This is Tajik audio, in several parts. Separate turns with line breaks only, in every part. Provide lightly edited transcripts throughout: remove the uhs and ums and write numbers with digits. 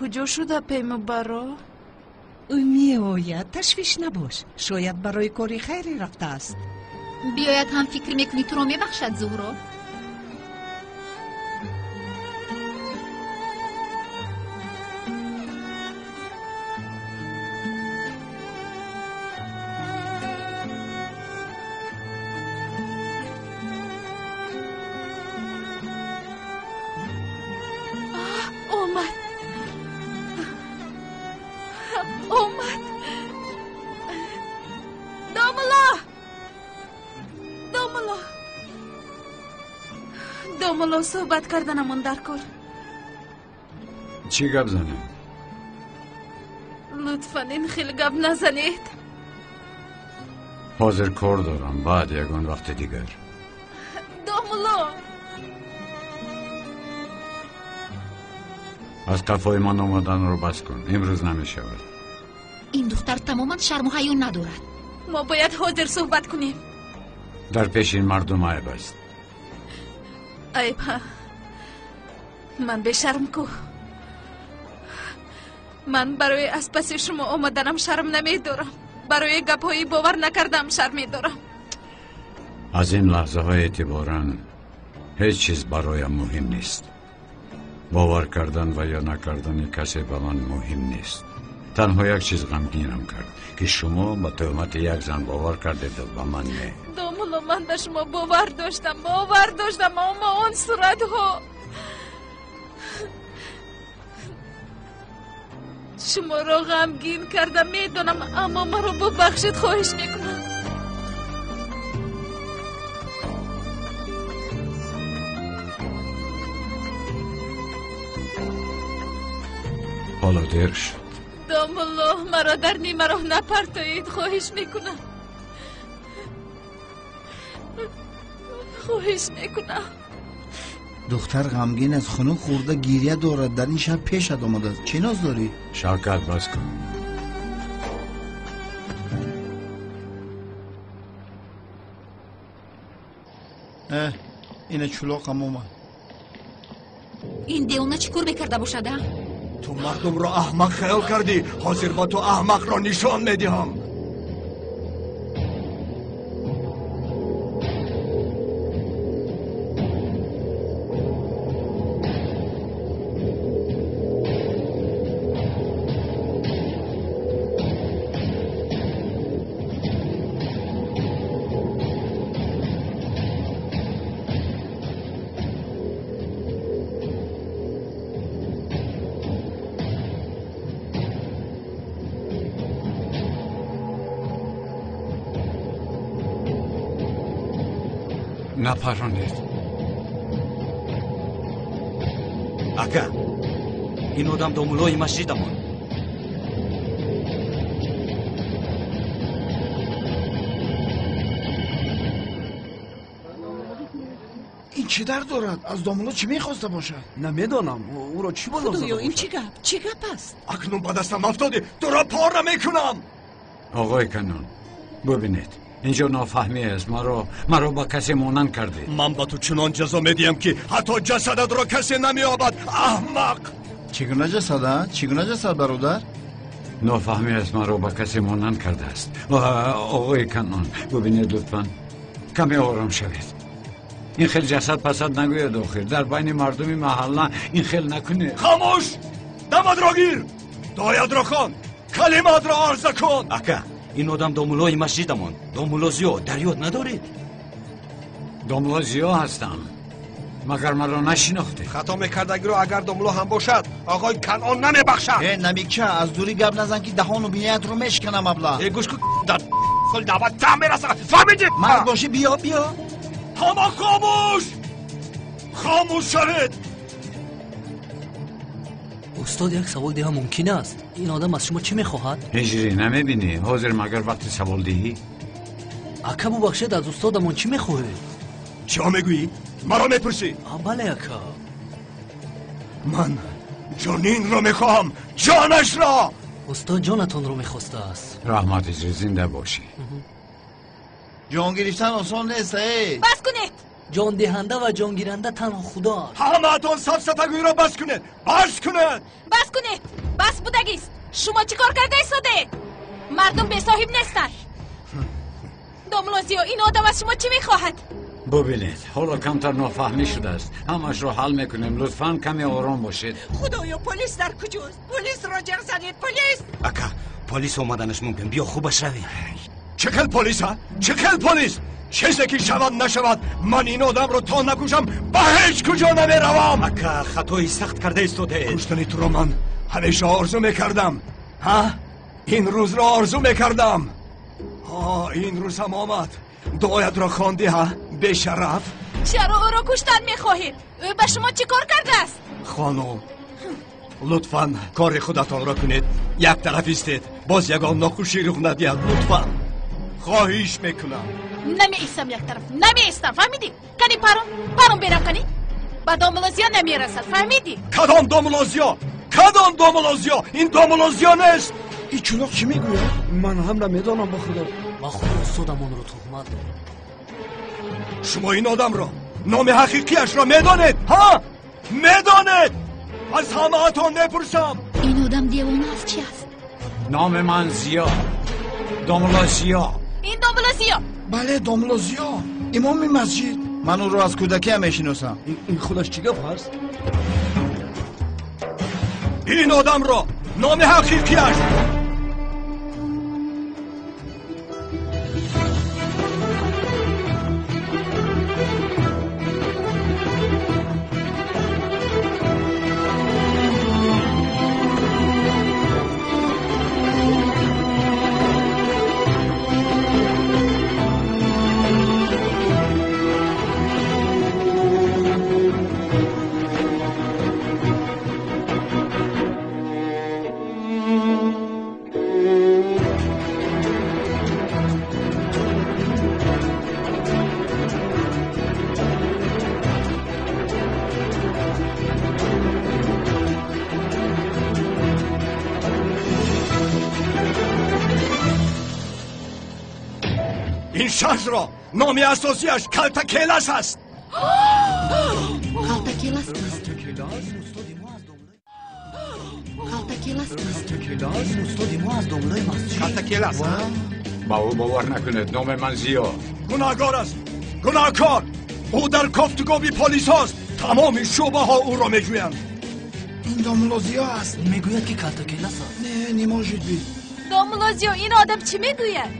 Куҷо шуда паймубаро?
Ӯ меояд, ташвиш набош. Шояд барои кори хайре рафтааст.
Биёяд ҳам фикр мекунӣ туро мебахшад, Зуҳро?
Омад. Омад. Домулло! Домулло! Домулло, суҳбат карданамон дар кор.
Чӣ гап занем?
Лутфан ин хел гап назанед.
Ҳозир кор дорам, баъд ягон вақти дигар.
Домулло!
Аз қафои ман омаданро бас кун, имрӯз намешавад.
Ин духтар тамоман шарму ҳаё надорад.
Мо бояд ҳозир суҳбат кунем.
Дар пеши ин мардум айб аст.
Айб, ҳа? Ман бешарм ку. Ман барои аз паси шумо омаданам шарм намедорам. Барои гапҳои бовар накардам шарм медорам.
Аз ин лаҳзаҳо эътиборан ҳеҷ чиз бароям муҳим нест. Бовар кардан ва ё накардани касе ба ман муҳим нест. Танҳо як чиз ғамгинам кард, ки шумо ба туҳмати як зан бовар кардеду ба ман не.
Домулло, ман ба шумо бовар доштам, бовар доштам, аммо он суратҳо. Шуморо ғамгин кардам, медонам, аммо маро бубахшед, хоҳиш мекунам.
Ҳоло дер шуд.
Домулло, маро дар нимароҳ напартоед, хоҳиш мекунам. Хоҳиш мекунам.
Духтар ғамгин аст, хунук хӯрда гиря дорад, дар ин шаб пешат омадааст. Чӣ ноз дорӣ?
Шавкат, бас кун.
Ина чулоқам омад.
Ин девона чӣ кор мекарда бошад, а?
Ту мардумро аҳмақ хаёл кардӣ, ҳозир ба ту аҳмақро нишон медиҳам.
Напаронед.
Ака, ин одам домуллои масҷидамон.
Ин чӣ дард дорад? Аз домулло чӣ мехоста бошад?
Намедонам, ӯро чӣ бало зада
Худоё, ин
бошад?
чӣ гап? Чӣ гап аст?
Акнун ба дастам афтодӣ, туро пора мекунам.
Оғои Канон, бубинед, инҷо нофаҳмӣ аст. Маро ба касе монанд кардед.
Ман ба ту чунон ҷазо медиҳам, ки ҳатто ҷасадатро касе намеёбад, аҳмақ.
Чӣ гуна ҷасад, а? Чӣ гуна ҷасад, бародар?
Нофаҳмӣ аст, маро ба касе монанд кардааст. Оғои Канон, бубинед, лутфан каме ором шавед. Ин хел ҷасад пасад нагӯяд охир. Дар байни мардуми маҳалла ин хел накунед.
Хомӯш! Дамадро гир! Дуоятро хон! Калимаатро арза кун!
Ака, ин одам домуллои масҷидамон. Домулло Зиё, дар ёд надоред?
Домулло Зиё ҳастам. Магар маро нашинохтед?
Хато мекардагиро агар домулло ҳам бошад, оғои Канъон намебахшад.
Э, намикча, аз дурӣ гап назан, ки даҳону биниятро мешканам, абла.
Э, гӯш кун, дар хел даъват там мерасад. Фаҳмидӣ?
Мард бошӣ, биё, биё.
Ҳама хомӯш! Хомӯш шавед!
Устод, як савол диҳам мумкин аст? Ин одам аз шумо чӣ мехоҳад?
Ҳиҷрӣ, намебинӣ? Ҳозир магар вақти саволдиҳӣ?
Ака, бубахшед, аз устодамон чӣ мехоҳед?
Чӣ мегӯӣ? Маро мепурсӣ?
Бале, ака.
Ман ҷонинро мехоҳам, ҷонашро!
Устод ҷонатонро мехостааст.
Раҳмат, ҳиҷрӣ, зинда бошӣ.
Ҷон гирифтан осон нест, э.
Бас кунед!
Ҷондиҳанда ва ҷонгиранда танҳо Худо аст.
Ҳамаатон сафсатагӯиро бас кунед, бас кунед,
бас кунед. Бас будагист. Шумо чӣ кор карда истодаед? Мардум бесоҳиб нестанд. Домулло Зиё, ин одам аз шумо чӣ мехоҳад?
Бубинед, ҳоло камтар нофаҳмӣ шудааст. Ҳамашро ҳал мекунем. Лутфан каме ором бошед.
Худоё, полис дар куҷост? Полисро ҷеғ занед, полис!
Ака, полис омаданаш мумкин. Биё хубаш равем.
Чӣ хел полис, ҳа? Чӣ хел полис? Чизе ки шавад нашавад, ман ин одамро то накушам ба ҳеҷ куҷо намеравам.
Ака, хатои сахт карда истодаед.
Куштани туро ман ҳамеша орзу мекардам. Ҳа? Ин рӯзро орзу мекардам. Ин рӯз ҳам омад. Дуоятро хонди, ҳа? Бешараф.
Чаро ӯро куштан мехоҳед? Ӯ ба шумо чӣ кор кардааст?
Хонум, лутфан кори худатонро кунед. Як тараф истед. Боз ягон нохушӣ рух надиҳад. Лутфан. Хоҳиш мекунам.
Намеистам як тараф, намеистам, фаҳмидӣ? Кани парон, парон берам кани. Ба домулло Зиё намерасад, фаҳмидӣ?
Кадом домулло Зиё? Кадом домулло Зиё? Ин домулло Зиё нест.
Ин чулоқ чӣ мегӯяд?
Ман ҳам намедонам, ба Худо.
Ба худ устодам онро туҳмат дорам.
Шумо ин одамро, номи ҳақиқиашро медонед, ҳа? Медонед? Аз ҳамаатон мепурсам.
Ин одам девона аст, чи аст?
Номи ман Зиё, домулло Зиё.
Ин домулло Зиё?
Бале, домулло Зиё, имоми масҷид. Ман ӯро аз кӯдакиам мешиносам.
Ин худаш чӣ гап ҳаст?
Ин одамро, номи ҳақиқиаш. Ин шахсро номи асосиаш Калтакелас аст.
Калтакелас кист? Калтакелас кист?
Устоди мо аз домуллои масҷид.
Калтакелас.
Ба ӯ бовар накунед, номи ман Зиё.
Гунаҳкор аст, гунаҳкор. Ӯ дар кофтукови полисҳост. Тамоми шӯъбаҳо ӯро меҷӯянд.
Ин домулло Зиё аст.
Мегӯяд ки Калтакелас аст.
Не, не может быть.
Домулло Зиё, ин одам чӣ мегӯяд?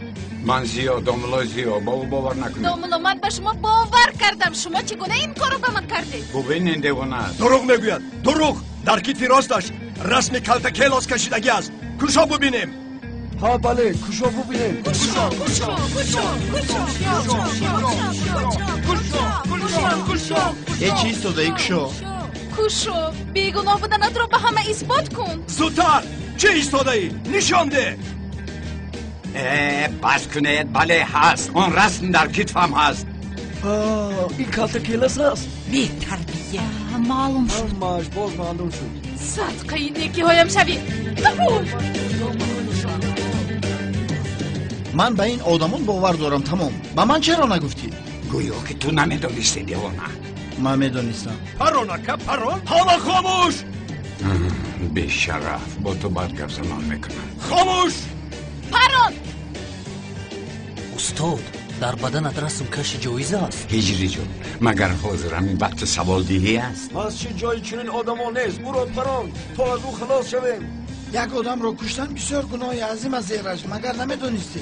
Ман Зиё, домулло Зиё, ба ӯ бовар накунед.
Домулло, ман ба шумо бовар кардам. Шумо чӣ гуна ин корро ба ман кардед?
Бубин, ин девона аст.
Дурӯғ мегӯяд, дурӯғ. Дар китфи росташ расми Калтакелос кашидагӣ аст. Кушо бубинем.
Ҳа, бале, кушо бубинем.
Кушо, кушо, кушо, кушо, кушо, кушо, кушо.
Э, чӣ истодаи, кушо?
Кушо, бегуноҳ буданатро ба ҳама исбот кун.
Зудтар, чӣ истодаӣ? Нишон деҳ.
Бас кунед, бале ҳаст. Он расм дар китфам ҳаст.
Ин Калтакелас аст.
Бетарбия.
Маълум шуд.
Ҳамааш боз маълум шуд.
Садқаи некиҳоям шавӣ.
Ман ба ин одамон бовар дорам, тамом. Ба ман чаро нагуфтӣ?
Гӯё ки ту намедонистӣ, девона.
Ман медонистам.
Парон, ака, парон. Ҳама хомӯш.
Бешараф, бо ту бад гап занон мекунам.
Хомӯш.
Парон.
Устод, дар баданат расм каши ҷоиза аст.
Ҳиҷрӣ ҷон, магар ҳозир ҳамин вақти саволдиҳӣ аст?
Масҷид ҷои чунин одамон нест. Ӯро парон то аз ӯ халос шавем.
Як одамро куштан бисёр гуноҳи азим аст, Эраҷ, магар намедонистӣ?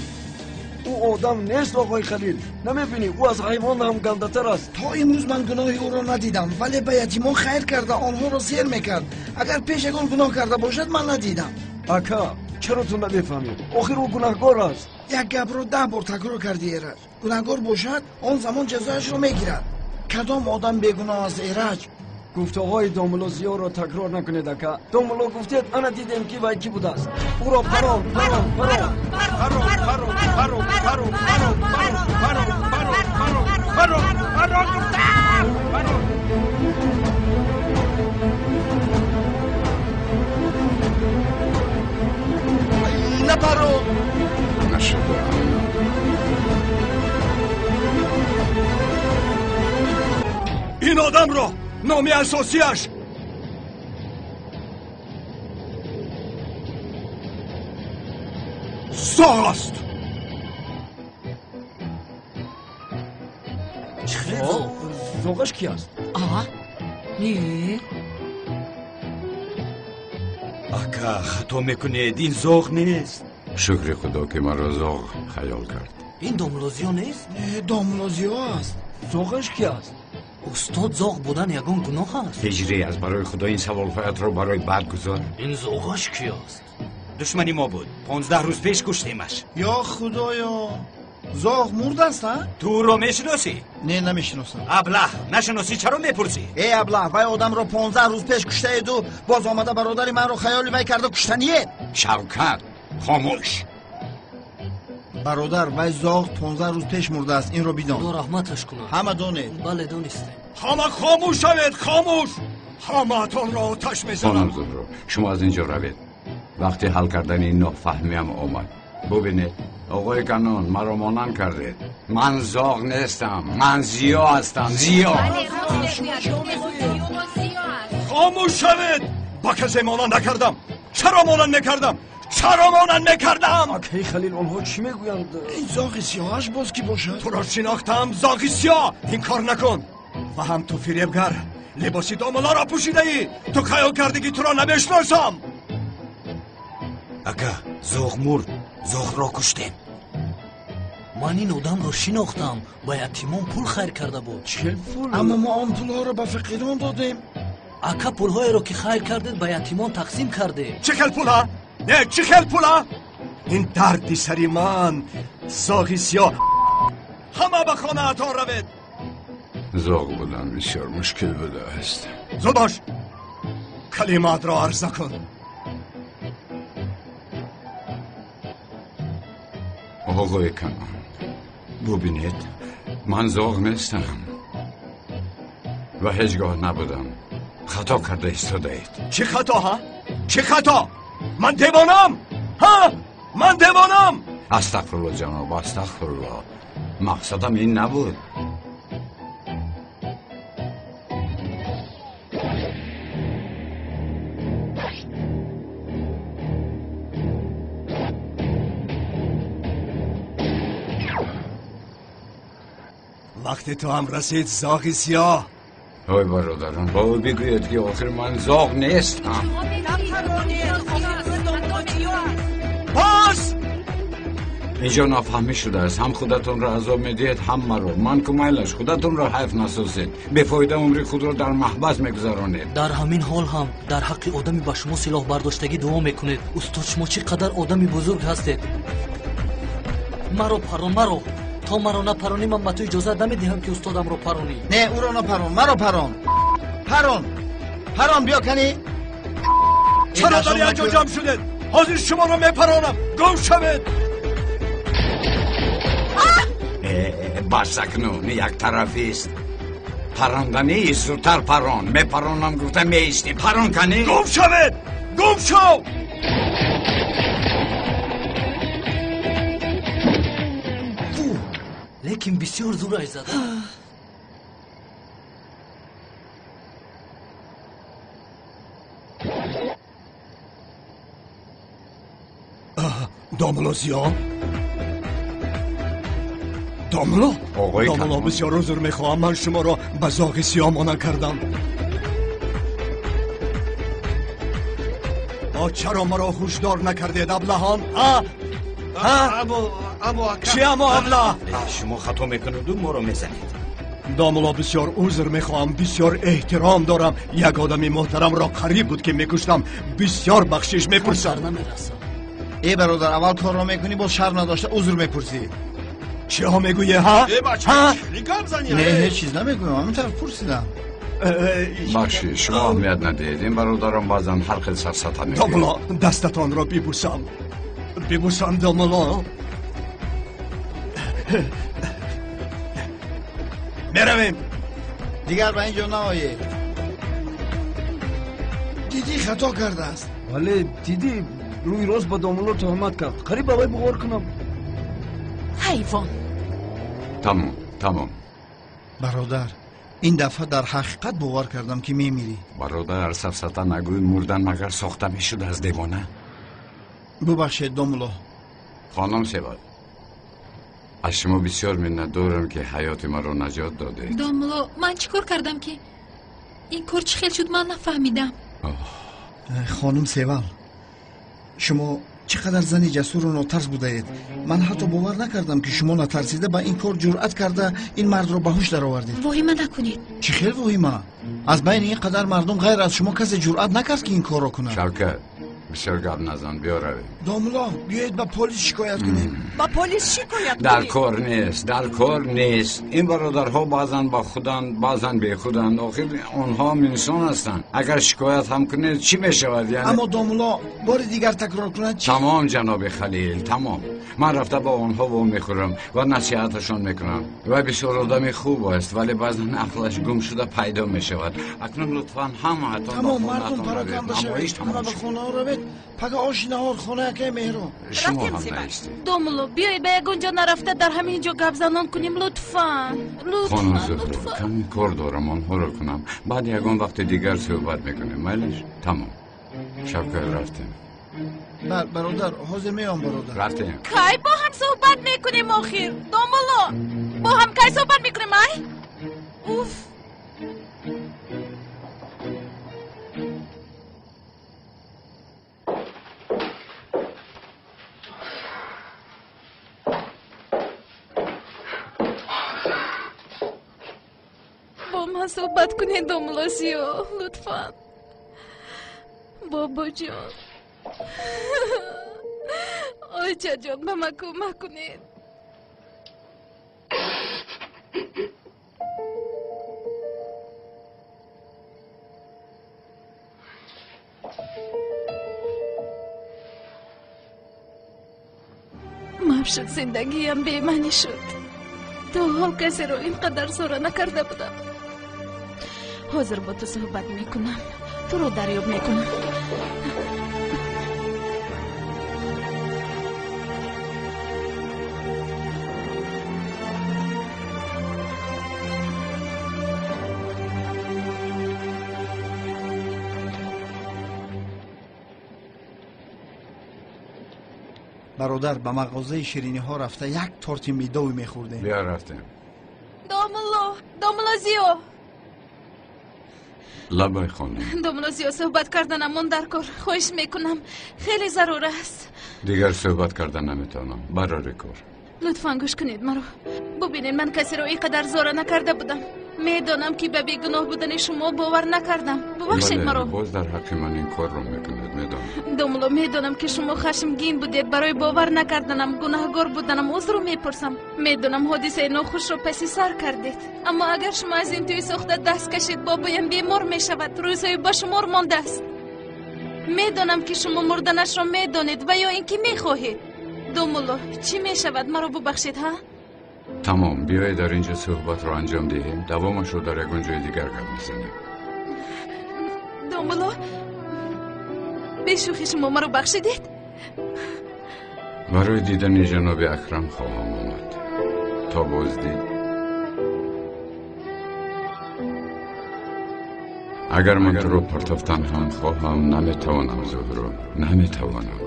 Ӯ одам нест, оқои Халил. Намебинӣ, ӯ аз ҳайвон ҳам гандатар аст.
То имрӯз ман гуноҳи ӯро надидам, вале ба ятимон хайр карда онҳоро сер мекард. Агар пеш ягон гуноҳ карда бошад, ман надидам.
Ака, чаро ту намефаҳмӣ? Охир ӯ гунаҳкор аст.
Як гапро 10 бор такрор карди, Эраҷ. Гунаҳкор бошад, он замон ҷазояшро мегирад. Кадом одам бегуноҳ аст, Эраҷ?
Гуфтаҳои домулло Зиёро такрор накунед, ака. Домулло гуфтед, ана дидем ки вай кӣ будааст. Ӯро парон, парон, парон.
Парон, парон, парон, парон, парон, парон, парон, парон, парон, парон, парон, гуфтам. Парон.
Напарон.
Нашуда.
Одамро номи асосиаш зоғ аст.
Зоғаш ки аст?
Не.
Ака, хато мекунед, ин зоғ нест.
Шукри Худо ки маро зоғ хаёл кард.
Ин домулло Зиё нест?
Не, домулло Зиё аст.
Зоғаш ки аст?
Устод, зоғ будан ягон гуноҳ аст?
Ҳиҷрӣ, аз барои Худо ин саволҳоятро барои баъд гузор.
Ин зоғаш ки аст?
Душмани мо буд. 15 рӯз пеш куштемаш.
Ё Худоё, зоғ мурдааст, а?
Ту ӯро мешиносӣ?
Не, намешиносам.
Аблаҳ, нашиносӣ чаро мепурсӣ?
Эй аблаҳ, вай одамро 15 рӯз пеш куштаеду боз омада бародари манро хаёли вай карда куштаниед.
Шавкат, хомӯш.
Бародар, вай зоғ 15 рӯз пеш мурдааст, инро бидон.
Худо раҳматаш кунад.
Ҳама донед.
Бале, донистем.
Ҳама хомӯш шавед, хомӯш. Ҳамаатонро оташ мезанам.
Хонум Зуҳро, шумо аз инҷо равед. Вақти ҳал кардани ин нофаҳмиам омад. Бубинед, оғои Канон, маро монанд кардед. Ман зоғ нестам, ман Зиё ҳастам, Зиё.
Хомӯш шавед. Ба касе монанд накардам. Чаро монанд мекардам? Чаро монанд мекардам?
Акаи Халил, онҳо чӣ мегӯянд?
Ин зоғи сиёҳаш боз кӣ бошад?
Туро шинохтам, зоғи сиёҳ. Ин кор накун. Ва ҳам ту фиребгар, либоси домуллоро пӯшидаӣ. Ту хаёл кардӣ ки туро намешиносам.
Ака, зоғ мурд, зоғро куштем.
Ман ин одамро шинохтам, ба ятимон пул хайр карда буд.
Чӣ пул?
Аммо мо он пулҳоро ба фақирон додем.
Ака, пулҳоеро ки хайр кардед ба ятимон тақсим кардед.
Чӣ хел пула? Не, чӣ хел пула? Ин дарди сари ман, зоғи сиёҳ. Ҳама ба хонаатон равед.
Зоғ будан бисёр мушкил будааст.
Зуд бош, калимаатро арз накун.
Оғои Канон, бубинед, ман зоғ нестам ва ҳеҷ гоҳ набудам. Хато карда истодаед.
Чӣ хато, ҳа? Чӣ хато? Ман девонам? Ҳа? Ман девонам?
Астағфирулло, ҷаноб, астағфирулло. Мақсадам ин набуд.
Вақте ту ҳам расид, зоғи сиёҳ.
Ой бародарон, ба ӯ бигӯед ки охир ман зоғ нестам.
Бас!
Инҷо нофаҳмӣ шудааст. Ҳам худатонро азоб медиҳед, ҳам маро. Ман кумайлаш, худатонро ҳайф насозед. Бефоида умри худро дар маҳбас мегузаронед.
Дар ҳамин ҳол ҳам дар ҳаққи одами ба шумо силоҳ бардоштагӣ дуо мекунед. Устод, шумо чӣ қадар одами бузург ҳастед. Маро парон, маро. То маро напаронӣ, ман ба ту иҷозат намедиҳам ки устодамро паронӣ.
Не, ӯро напарон, маро парон. Парон, парон, биё кани.
Чаро дар як ҷо ҷамъ шудед? Ҳозир шуморо мепаронам. Гум шавед.
Бас акнун, яктарафист. Паронданӣ зудтар парон. Мепаронам гуфта меистӣ. Парон кани.
Гум шавед, гум шав.
Лекин бисёр зураш зада.
Домулло Зиё, домулло, домулло, бисёр узр мехоҳам. Ман шуморо ба зоғи сиёҳ монанд кардам. Чаро маро ҳушдор накардед, аблаҳон? Чӣ амо аблаҳ?
Шумо хато мекунеду моро мезанед.
Домулло, бисёр узр мехоҳам, бисёр эҳтиром дорам. Як одами муҳтарамро қариб буд ки мекуштам. Бисёр бахшиш мепурсам.
Эй бародар, аввал корро мекунӣ, боз шарм надошта узр мепурсӣ.
Чиҳо мегӯӣ, ҳа?
Не, ҳеҷ чиз намегӯям, ҳамин тавр пурсидам.
Бахшиш, шумо аҳамият надиҳед. Ин бародарам баъзан ҳар хел сарсата мегӯяд.
Домулло, дастатонро бибусам, бибусам, домулло. Меравем.
Дигар ба ин ҷо наоед. Дидӣ, хато кардааст.
Бале, дидӣ, рӯи рост ба домулло туҳмат кард. Қариб ба вай буғор кунам.
Ҳайвон.
Тамом, тамом.
Бародар, Ин дафъа дар ҳақиқат бовар кардам, ки мемирӣ.
Бародар, сафсата нагӯй, мурдан магар сохта мешуд аз девона?
Бубахшед, домулло.
Хонум Севал, аз шумо бисёр миннатдорам, ки ҳаёти маро наҷот додед.
Домулло, ман чӣ кор кардам, ки ин кор чӣ хел шуд, ман нафаҳмидам.
Хонум Севал, шумо чӣ қадар зани ҷасуру нотарс будаед. Ман ҳатто бовар накардам, ки шумо натарсида ба ин кор ҷуръат карда ин мардро ба ҳуш даровардед.
Воҳима накунед.
Чӣ хел воҳима? Аз байни ин қадар мардум ғайр аз шумо касе ҷуръат накард, ки ин корро кунад.
Шавкат, бисёр гап назан, биё равем.
Домулло, биёед ба полис шикоят кунем.
Ба полис шикоят кунем.
Дар кор нест, дар кор нест. Ин бародарҳо баъзан ба худанд, баъзан бехуданд. Охир онҳо ҳам инсон ҳастанд. Агар шикоят ҳам кунед, чӣ мешавад? Яъне
аммо домулло бори дигар такрор кунад чӣ?
Тамом, ҷаноби Халил, тамом. Ман рафта бо онҳо вомехӯрам ва насиҳаташон мекунам. Ва бисёр одами хуб аст, вале баъзан ақлаш гум шуда пайдо мешавад. Акнун лутфан ҳамаатон ба
Тамом, мардум
хонаатон равед.
пароканда шавед,
Намоиш
ҳама
тамом
ба
шуд.
хонаҳо равед. Пага оши наҳор хонаи акаи Меҳрон.
Шумо
Рафтем,
ҳам
Севал.
наистед.
Домулло, биёед ба ягон ҷо нарафта дар ҳамин ҷо гапзанон кунем, лутфан.
Хонум
Лутфан,
Зуҳро,
лутфан.
каме кор дорам, онҳоро кунам. Баъд ягон вақти дигар суҳбат мекунем. Майлиш? Тамом. Шавкат, рафтем.
Бародар, ҳозир меом, бародар.
Рафтем.
Кай бо ҳам суҳбат мекунем охир? Домулло, бо ҳам кай суҳбат мекунем, ай? Уф. Бо ман суҳбат кунед, домулло Зиё, лутфан. Бобоҷон. Ойчаҷон, ба ман кӯмак кунед. Маҳв шуд зиндагиям, бемаънӣ шуд. То ҳол касеро ин қадар зора накарда будам. Ҳозир бо ту суҳбат мекунам, туро дарёб мекунам.
Бародар, ба мағозаи шириниҳо рафта як торти медовӣ мехӯрдем.
Биё рафтем.
Домулло, домулло Зиё.
Лабай, хонум.
Домулло Зиё, суҳбат карданамон дар кор. Хоҳиш мекунам, хеле зарур аст.
Дигар суҳбат карда наметавонам. Барори кор.
Лутфан гӯш кунед маро. Бубинед, ман касеро ин қадар зора накарда будам. Медонам, ки ба бегуноҳ будани шумо бовар накардам. Бубахшед
Бале,
маро.
боз дар ҳаққи ман ин корро мекунед, медонам.
Домулло, медонам, ки шумо хашмгин будед барои бовар накарданам, гунаҳгор буданам узру мепурсам. Медонам, ҳодисаи нохушро паси сар кардед. Аммо агар шумо аз ин тӯи сохта даст кашед, бобоям бемор мешавад, рӯзҳои ба шумор мондааст. Медонам, ки шумо мурданашро медонед ва ё ин ки мехоҳед. Домулло, чӣ мешавад, маро бубахшед, ҳа?
Тамом, биёед дар инҷо суҳбатро анҷом диҳем. Давомашро дар ягон ҷои дигар гап мезанем.
Домулло, бешӯхӣ шумо маро бахшидед?
Барои дидани ҷаноби Акрам хоҳам омад. То боздид. Агар ман туро партофтан ҳам хоҳам, наметавонам, Зуҳро, наметавонам.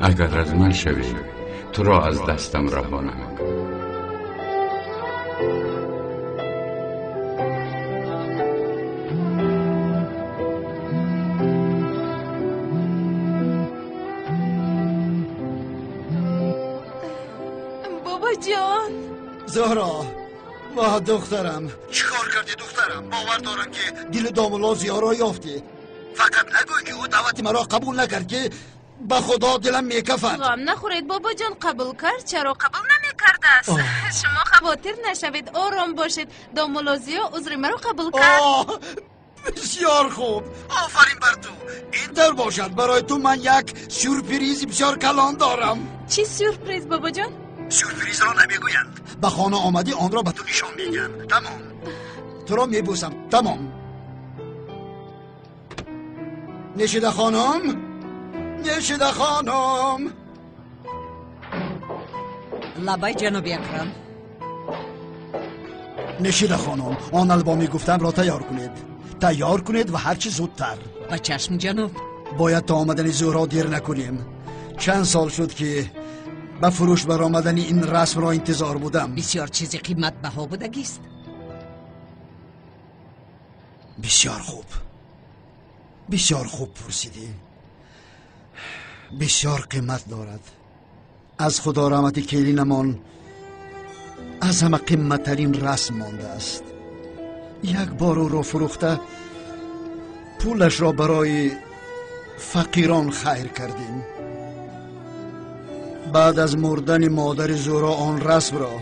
Агар аз ман шавӣ, туро аз дастам раҳо намекунам.
Бобоҷон.
Зуҳро, воҳ духтарам, чӣ кор кардӣ, духтарам? Бовар дорам, ки дили домулло Зиёро ёфтӣ. Фақат нагӯй, ки ӯ даъвати маро қабул накард, ки ба худо дилам мекафад.
Ғам нахӯред, бобоҷон, қабул кард. Чаро қабул намекардааст? Шумо хавотир нашавед, ором бошед. Домулло Зиё узри маро қабул кард.
Оҳ, бисёр хуб, офарин бар ту. Ин тавр бошад, барои ту ман як сюрпризи бисёр калон дорам.
Чӣ сюрприз, бобоҷон?
Сюрпризро намегӯянд. Ба хона омадӣ, онро ба ту нишон медиҳам. Тамом, туро мебӯсам. Тамом. Нешида хонум, Нешида хонум.
Лабай, ҷаноби Акрам.
Нешида хонум, он албоми гуфтамро тайёр кунед. Тайёр кунед ва ҳарчи зудтар.
Ба чашм, ҷаноб.
Бояд то омадани Зуҳро дер накунем. Чанд сол шуд, ки ба фурӯш баромадани ин расмро интизор будам.
Бисёр чизи қиматбаҳо будагист.
Бисёр хуб, бисёр хуб пурсидӣ. Бисёр қимат дорад. Аз худо раҳмати келинамон аз ҳама қиматтарин расм мондааст. Як бор ӯро фурӯхта, пулашро барои фақирон хайр кардем. Баъд аз мурдани модари Зуҳро он расмро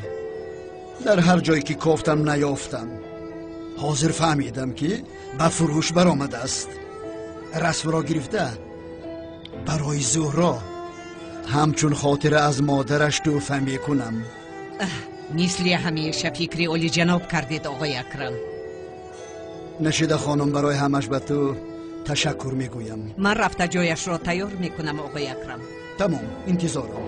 дар ҳар ҷое ки кофтам наёфтам. Ҳозир фаҳмидам, ки ба фурӯш баромадааст. Расмро гирифта барои Зуҳро ҳамчун хотира аз модараш тӯҳфа мекунам.
Мисли ҳамеша фикри олиҷаноб кардед, оғои Акрам.
Нашида хонум, барои ҳамаш ба ту ташаккур мегӯям.
Ман рафта ҷояшро тайёр мекунам, оғои Акрам.
Тамом, интизорам.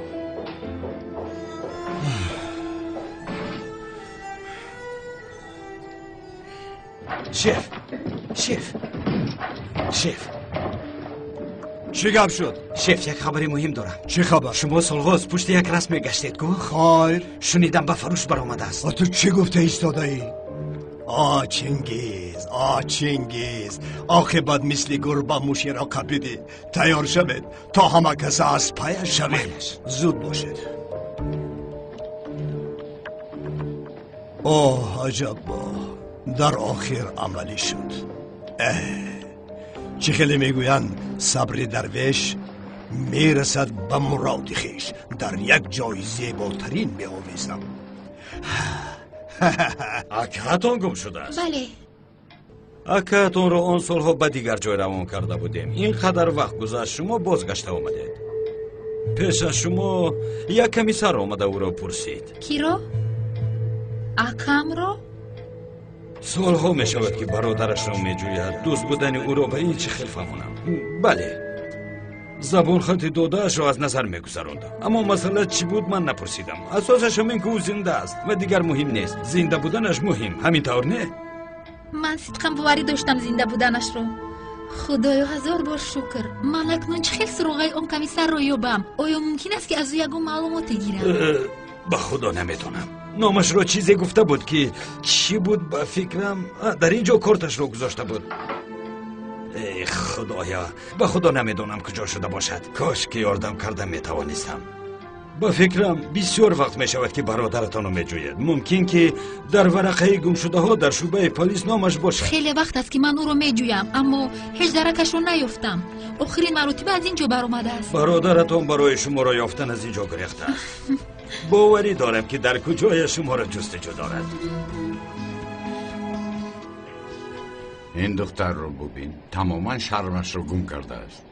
Шеф, шеф, шеф.
Чӣ гап шуд?
Шеф, як хабари муҳим дорам.
Чӣ хабар?
Шумо солҳост пушти як расм мегаштед ку?
Хайр.
Шунидам, ба фурӯш баромадааст.
А ту чӣ гуфта истодаӣ? А Чингиз, а Чингиз, оқибат мисли гурба мушеро қапидӣ. Тайёр шавед, то ҳама каса аз паяш шавем. Зуд бошед. Оҳ, аҷаббо, дар охир амалӣ шуд. Чӣ хеле мегӯянд, сабри дарвеш мерасад ба муроди хеш. Дар як ҷои зеботарин меовезам.
Акаатон гум шудааст?
Бале.
Акаатонро он солҳо ба дигар ҷой равон карда будем. Ин қадар вақт гузашт, шумо бозгашта омадед. Пеш аз шумо як комиссар омада ӯро пурсид.
Киро? Акамро?
Солҳо мешавад, ки бародарашро меҷӯяд. Дӯст будани ӯро ба ин чӣ хел фаҳмонам? Бале, забонхати додаашро аз назар мегузарондам, аммо масъала чӣ буд, ман напурсидам. Асосаш ҳамин, ки ӯ зинда аст ва дигар муҳим нест. Зинда буданаш муҳим, ҳамин тавр не?
Ман сидқан боварӣ доштам зинда буданашро. Худоё, ҳазор бор шукр. Ман акнун чӣ хел суроғаи он комиссарро ёбам? Оё мумкин аст, ки аз ӯ ягон маълумоте гирам?
Ба худо намедонам. Номашро чизе гуфта буд, ки чӣ буд, ба фикрам, дар ин ҷо корташро гузошта буд. Эй худоё, ба худо намедонам куҷо шуда бошад. Кош ки ёрдам карда метавонистам. Ба фикрам, бисёр вақт мешавад, ки бародаратонро меҷӯяд. Мумкин ки дар варақаи гумшудаҳо дар шӯъбаи полис номаш бошад.
Хеле вақт аст, ки ман ӯро меҷӯям, аммо ҳеҷ даракашро наёфтам. Охирин маротиба аз ин ҷо баромадааст.
Бародаратон барои шуморо ёфтан аз ин ҷо гурехтааст. Боварӣ дорам, ки дар куҷоя шуморо ҷустуҷӯ дорад. Ин духтарро бубин, тамоман шармашро гум кардааст.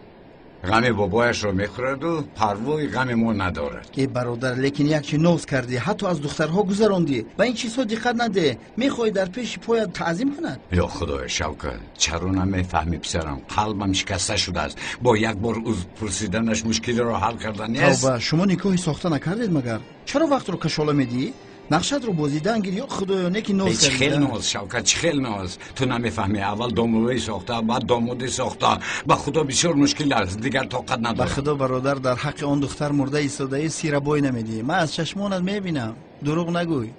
Ғами бобояшро мехӯраду парвои ғами мо надорад.
Э бародар, лекин як чи ноз кардӣ, ҳатто аз духтарҳо гузарондӣ. Ба ин чизҳо диққат наде. Мехоҳӣ дар пеши поят таъзим кунад?
Ё худоё, Шавкат, чаро намефаҳмӣ, писарам? Қалбам шикаста шудааст. Бо як бор узр пурсиданаш мушкилиро ҳал карда нест.
Тавба, шумо никоҳи сохта накардед магар? Чаро вақтро кашола медиҳӣ? Нақшатро бозидан гир. Ё худоё, не ки ноз
Чӣ хел ноз, Шавкат, чӣ хел ноз? Ту намефаҳмӣ. Аввал домулои сохта, баъд домоди сохта. Ба худо, бисёр мушкил аст, дигар тоқат надорам.
Ба худо, бародар, дар ҳаққи он духтар мурда истодаӣ, сира бой намедиҳӣ. Ман аз чашмонат мебинам. Дурӯғ нагӯй,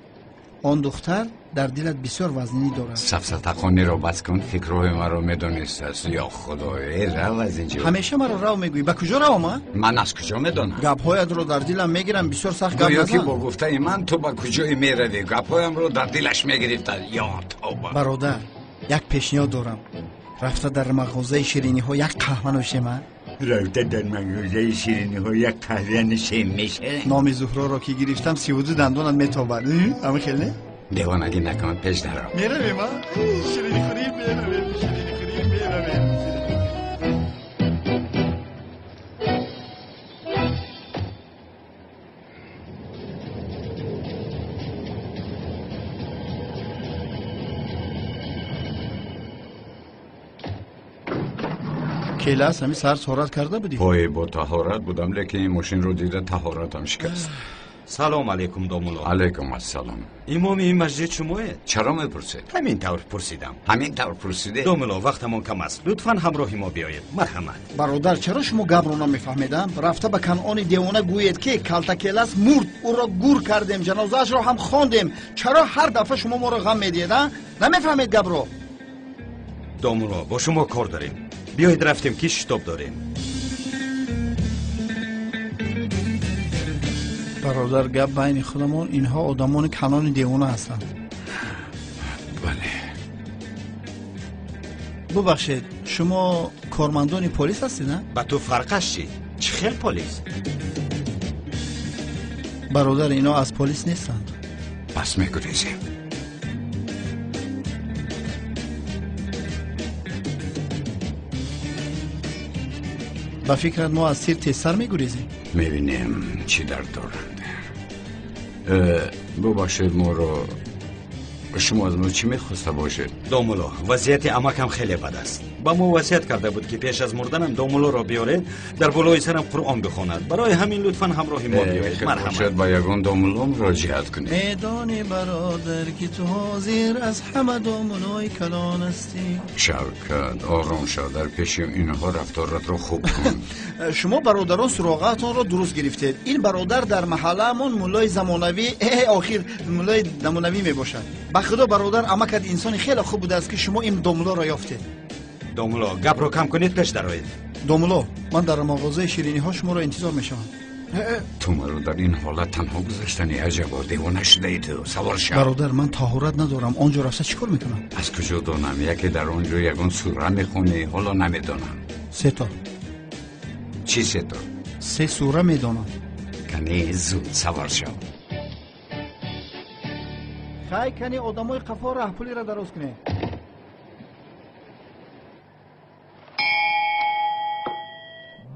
он духтар дар дилат бисёр вазнинӣ дорад.
Сафсатахониро бас кун, фикрҳои маро медонистааст. Ё худо, э рав аз инҷо.
Ҳамеша маро рав мегӯӣ. Ба куҷо равам, а?
Ман аз куҷо медонам?
Гапҳоятро дар дилам мегирам, бисёр сахт гап
Гӯё ки
назан.
бо гуфтаи ман ту ба куҷое меравӣ. Гапҳоямро дар дилаш мегирифта. Ё тавба.
Бародар, як пешниҳод дорам. Рафта дар мағозаи шириниҳо як қаҳва нӯшем, а?
Рафта дар мағозаи шириниҳо як қаҳва нӯшем, мешавем.
Номи Зуҳроро ки гирифтам, 32 дандонат метобад. Ҳамин хел не?
Девонагӣ накун, пеш даро.
Меравем, а? Ширинихӯрӣ меравем, ширинихӯрӣ меравем. Келас, ҳамин саҳар таҳорат карда будӣ?
Пой бо таҳорат будам, лекин ин мошинро дида таҳоратам шикаст.
Салом алейкум, домулло.
Алейкум ассалом.
Имоми ин масҷид шумоед?
Чаро мепурсед?
Ҳамин тавр пурсидам.
Ҳамин тавр пурсидед?
Домулло, вақтамон кам аст. Лутфан ҳамроҳи мо биёед. Марҳамат.
Бародар, чаро шумо гапро намефаҳмедам? Рафта ба Канъони девона гӯед, ки калтакелас мурд, ӯро гур кардем, ҷанозаашро ҳам хондем. Чаро ҳар дафъа шумо моро ғам медиҳед, а? Намефаҳмед гапро?
Домулло, бо шумо кор дорем. Биёед рафтем, ки шитоб дорем.
Бародар, гап байни худамон, инҳо одамони канони девона ҳастанд.
Бале.
Бубахшед, шумо кормандони полис ҳастед, на?
Ба ту фарқаш чӣ? Чӣ хел полис?
Бародар, ино аз полис нестанд.
Пас мегурезем.
Ба фикрат мо аз тир тезтар мегурезем?
Мебинем чӣ дард доранд. Бубахшед, моро шумо аз мо чӣ мехоста бошед?
Домулло, вазъияти амакам хеле бад аст. Ба мо васият карда буд, ки пеш аз мурданам домуллоро биёред, дар болои сарам Қуръон бихонад. Барои ҳамин лутфан ҳамроҳи мо биёед. Марҳамат.
Ба ягон домулло муроҷиат кунед.
Медонӣ, бародар, ки ту ҳозир аз ҳама домуллои калон ҳастӣ.
Шавкат, ором шав, дар пеши инҳо рафторатро хуб кун.
Шумо бародарон суроғаатонро дуруст гирифтед. Ин бародар дар маҳаллаамон муллои замонавӣ, охир муллои намунавӣ мебошад. Ба худо, бародар, амакат инсони хеле хуб будааст, ки шумо ин домуллоро ёфтед.
Домулло, гапро кам кунед, пеш дароед.
Домулло, ман дар мағозаи шириниҳо шуморо интизор мешавам.
Ту маро дар ин ҳолат танҳо гузоштани, аҷабо, девона шудаи ту. Савор шав.
Бародар, ман таҳорат надорам. Он ҷо рафта чӣ кор мекунам?
Аз куҷо донам? Яке дар он ҷо ягон сура мехонӣ, ҳоло намедонам.
Се то.
Чӣ се то?
Се сура медонам.
Кани зуд савор шав.
Хай, кани одамои қафо раҳпулиро дароз кунед.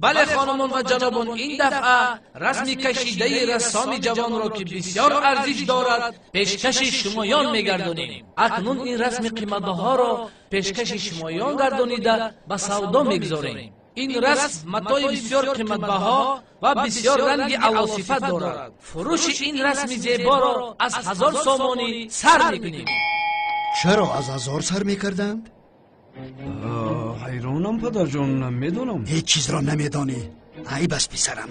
Бале, хонумон ва ҷанобон, ин дафъа расми кашидаи рассоми ҷавонро, ки бисёр арзиш дорад, пешкаши шумоён мегардонем. Акнун ин расми қиматбаҳоро пешкаши шумоён гардонида ба савдо мегузорем. Ин расм матои бисёр қиматбаҳо ва бисёр ранги аълосифат дорад. Фурӯши ин расми зеборо аз 1000 сомонӣ сар мекунем.
Чаро аз 1000 сар мекарданд?
Ҳайронам, падарҷон, намедонам.
Ҳеҷ чизро намедонӣ. Айб аст, писарам.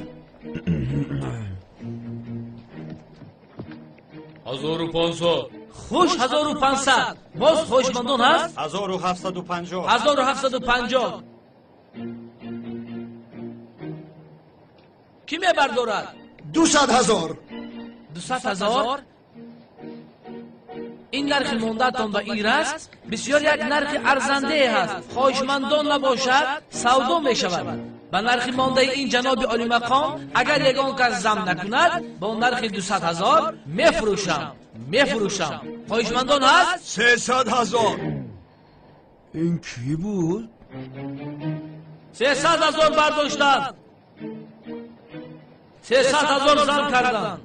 1500. Хуш, 1500. Боз хоҳишмандон ҳаст?
1750.
1750. Кӣ мебардорад?
200 000.
200 000? Ин нархи мондаатон ба ин расм бисёр як нархи арзандае ҳаст. Хоҳишмандон набошад, савдо мешавад. Ба нархи мондаи ин ҷаноби олимақом агар ягон кас зам накунад, бо нархи 200 000 мефурӯшам. Мефурӯшам. Хоҳишмандон ҳаст?
300 000.
Ин кӣ буд?
300 000 бардоштанд. 300 000 зам карданд.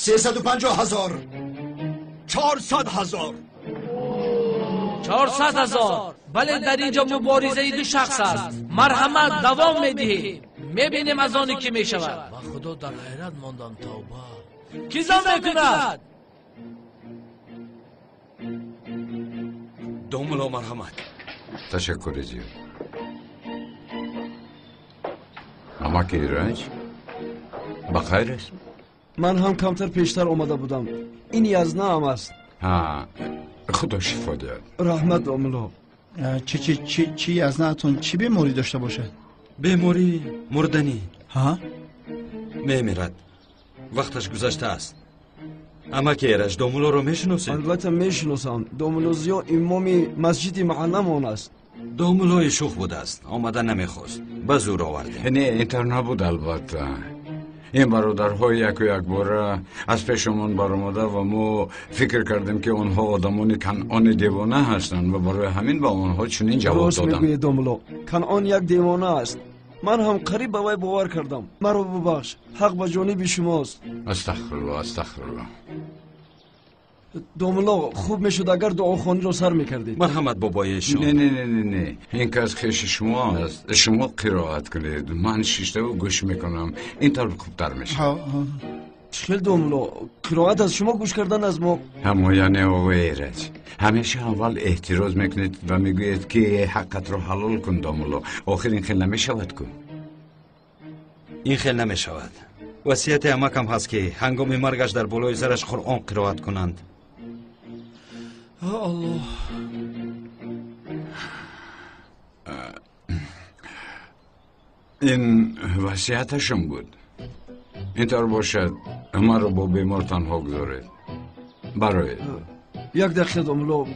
سیصد و پنجاه هزار.
400 000.
400 000. Бале, дар ин ҷо муборизаи ду шахс аст. Марҳамат, давом медиҳем. Мебинем аз оне ки мешавад. Ба худо, дар ҳайрат мондам, тавба. Кӣ зам мекунад?
Домулло, марҳамат.
Ташаккури зиёд. Амаки Ираҷ, ба хайр аст?
Ман ҳам камтар пештар омада будам. Ин язнаам аст.
Ҳа, худо шифо диҳад.
Раҳмат, домулло.
Чи чи чи чи язнаатон чӣ беморӣ дошта бошад?
Беморӣ мурданӣ.
Ҳа?
Мемирад. Вақташ гузаштааст. Амаки Эраҷ, домуллоро мешиносед?
Албатта мешиносам. Домулло Зиё имоми масҷиди маҳалламон аст.
Домуллои шух будааст, омада намехост, ба зур овардем.
Не, ин тавр набуд, албатта. Ин бародарҳо яку якбора аз пешамон баромада ва мо фикр кардем, ки онҳо одамони Канъони девона ҳастанд ва барои ҳамин ба онҳо чунин ҷавоб
Рост
додам.
мегӯед, домулло, Канъон як девона аст. Ман ҳам қариб ба вай бовар кардам. Маро бубахш, ҳақ ба ҷониби шумост.
Астағфирулло, астағфирулло.
Домулло, хуб мешуд, агар дуохониро сар мекардед.
Марҳамат, бобоешон.
Не, не, не, не, не, ин кас хеши шумо аст. Шумо қироат кунед, ман шиштаву гӯш мекунам. Ин тавр хубтар мешавад.
Чӣ хел, домулло? Қироат аз шумо, гӯш кардан аз мо.
Ҳамо, яъне оғои Эраҷ, ҳамеша аввал эҳтироз мекунед ва мегӯед, ки ҳаққатро ҳалол кун, домулло. Охир ин хел намешавад ку.
Ин хел намешавад. Васияти амакам ҳаст, ки ҳангоми маргаш дар болои сараш Қуръон қироат кунанд.
Аллоҳ.
Ин васияташон буд. Ин тавр бошад, маро бо бемор танҳо гузоред, бароед.
Як дақиқа, домулло,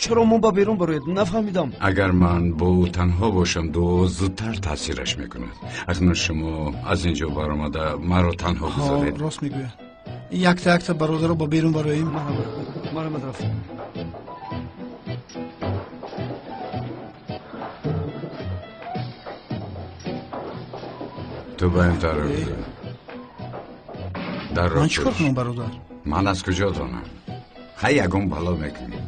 чаро мо ба берун бароед? Нафаҳмидам.
Агар ман бо ӯ танҳо бошам, дуо зудтар таъсираш мекунад. Акнун шумо аз ин ҷо баромада, маро танҳо гузоред.
Рост мегӯяд. Якта якта бародаро ба берун бароем.
Марҳамат, рафт.
Ту ба ин тараф дарро
Ман чӣ кор
пӯш.
кунам, бародар?
Ман аз куҷо донам? Хай, ягон бало мекунӣ.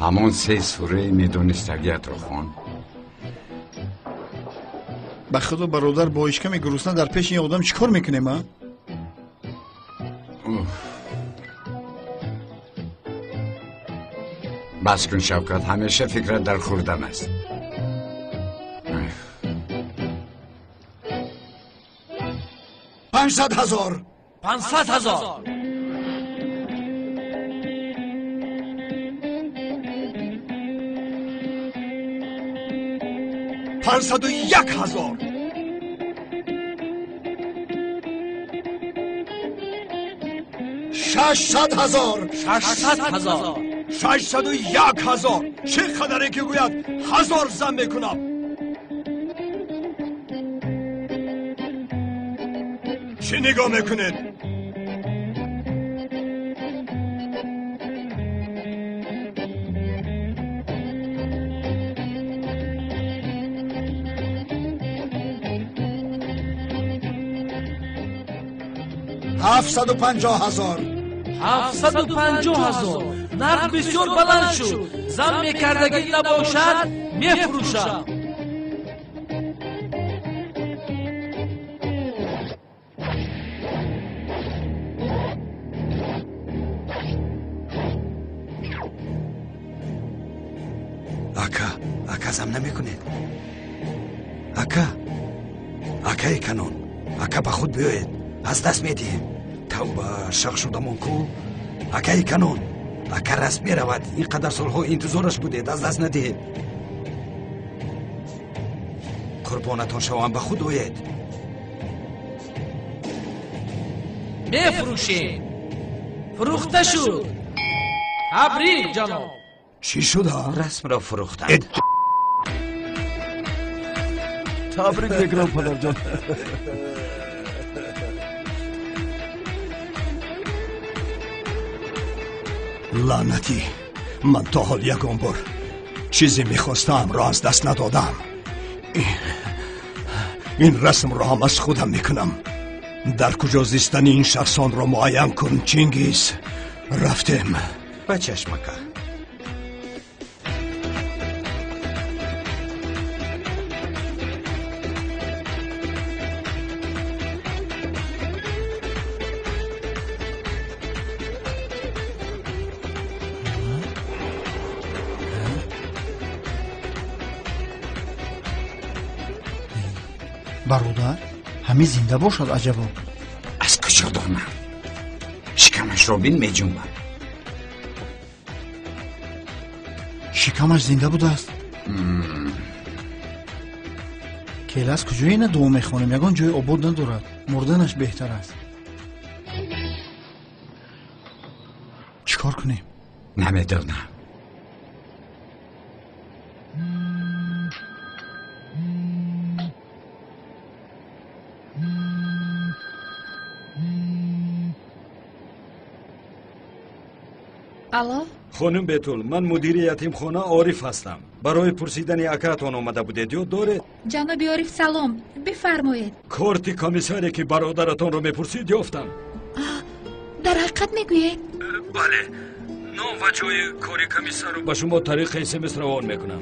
Ҳамон се сураи медонистагиятро хон.
Ба худо, бародар, бо ишками гурусна дар пеши ин одам чӣ кор мекунем, а?
Бас кун, Шавкат, ҳамеша фикрат дар хӯрдан аст.
500 000.
500 000.
501 000.
600 000.
600 000.
601 000. Чӣ қадаре ки гӯяд, ҳазор зам мекунам. Чӣ нигоҳ мекунед?
750 000.
750 000. Нарх бисёр баланд шуд. Зам мекардагӣ набошад, мефурӯшам.
Ака, ака, зам намекунед? Ака, акаи Канон, ака, ба худ биёед, аз даст медиҳем. Тавба, шақ шудамон ку. Акаи Канон, ака, раст меравад. Ин қадар солҳо интизораш будед, аз даст надиҳед. Қурбонатон шавам, ба худ оед.
Мефурӯшем. Фурӯхта шуд. Табрик, ҷаноб.
Чӣ шуда?
Расмро фурӯхтанд.
Табрик мекунам, падарҷон.
Лаънатӣ, ман то ҳол ягон бор чизе мехостаамро аз даст надодам. Ин расмро ҳам аз худам мекунам. Дар куҷо зистани ин шахсонро муайян кун, Чингиз. Рафтем.
Ба чашм, ака.
Бародар, ҳамин зинда бошад аҷабо?
Аз куҷо донам? Шикамашро бин, меҷунбад.
Шикамаш зинда будааст. Келас куҷо ина дуо мехонем? Ягон ҷои обод надорад. Мурданаш беҳтар аст. Чӣ кор кунем?
Намедонам.
Алло?
Хонум Бетул, ман мудири ятимхона Ориф ҳастам. Барои пурсидани акаатон омада будед, ёд доред?
Ҷаноби Ориф, салом. Бифармоед.
Корти комиссаре ки бародаратонро мепурсид ёфтам.
Дар ҳақиқат мегӯед?
Бале. Ном ва ҷои кори комиссарро ба шумо тариқи СМС равон мекунам.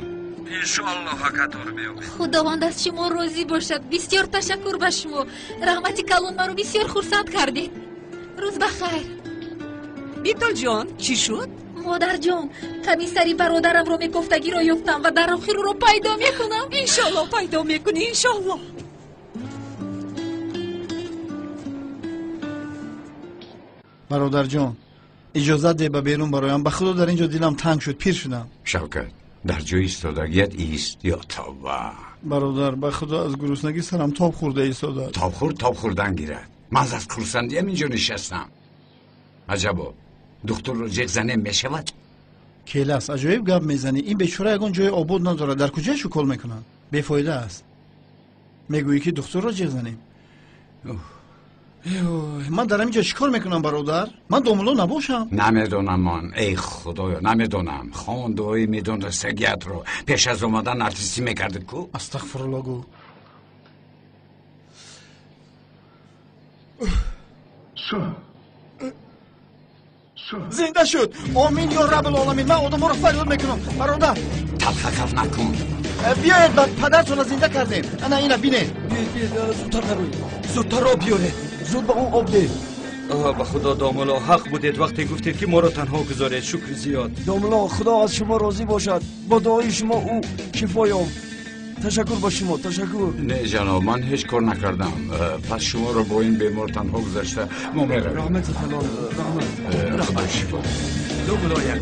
Иншоаллоҳ акаатонро меёбед.
Худованд аз шумо розӣ бошад. Бисёр ташаккур ба шумо. Раҳмати калон, маро бисёр хурсанд кардед. Рӯз ба хайр.
Битулҷон, чӣ шуд?
Модарҷон, комиссари бародарамро мекофтагиро ёфтам ва дар охир ӯро пайдо мекунам.
Иншоаллоҳ пайдо мекунӣ, иншоаллоҳ.
Бародарҷон, иҷозат де ба берун бароям. Ба худо дар ин ҷо дилам танг шуд, пир шудам.
Шавкат, дар ҷои истодагият ист. Ё тавба.
Бародар, ба худо аз гуруснагӣ сарам тоб хӯрда истода.
Тоб хӯрд, тоб хӯрдан гирад. Ман аз хурсандиям инҷо нишастам. Аҷабо, духтурро ҷеғ занем мешавад?
Келас, аҷоиб гап мезанӣ. Ин бечора ягон ҷои обод надорад. Дар куҷояш укол мекунанд? Бефоида аст. Мегӯӣ ки духтурро ҷеғ занем? Ман дар ҳамин ҷо чӣ кор мекунам, бародар? Ман домулло набошам.
Намедонам ман, эй худоё, намедонам. Хон дуои медонрасагиятро пеш аз омадан артистӣ мекардед ку?
Астағфирулло гӯ. Зинда шуд. Омин ё раббулоламин. Ман одаморо фарёд мекунам. Бародар,
талхакаф накун.
Биёед, ба падартонро зинда кардем. Ана ина бинед.
Биёед, зудтар дароед. Зудтар об биёред. Зуд ба он об деҳ.
Ба худо домулло, ҳақ будед вақте гуфтед ки моро танҳо гузоред. Шукри зиёд.
Домулло, худо аз шумо розӣ бошад. Бо дуои шумо ӯ шифо ёфт. Ташаккур ба шумо, ташаккур.
Не ҷаноб, ман ҳеҷ кор накардам. Пас шуморо бо ин бемор танҳо гузашта мо меравем.
Раҳмати калон, раҳмат.
Худо шифо.
Домулло як.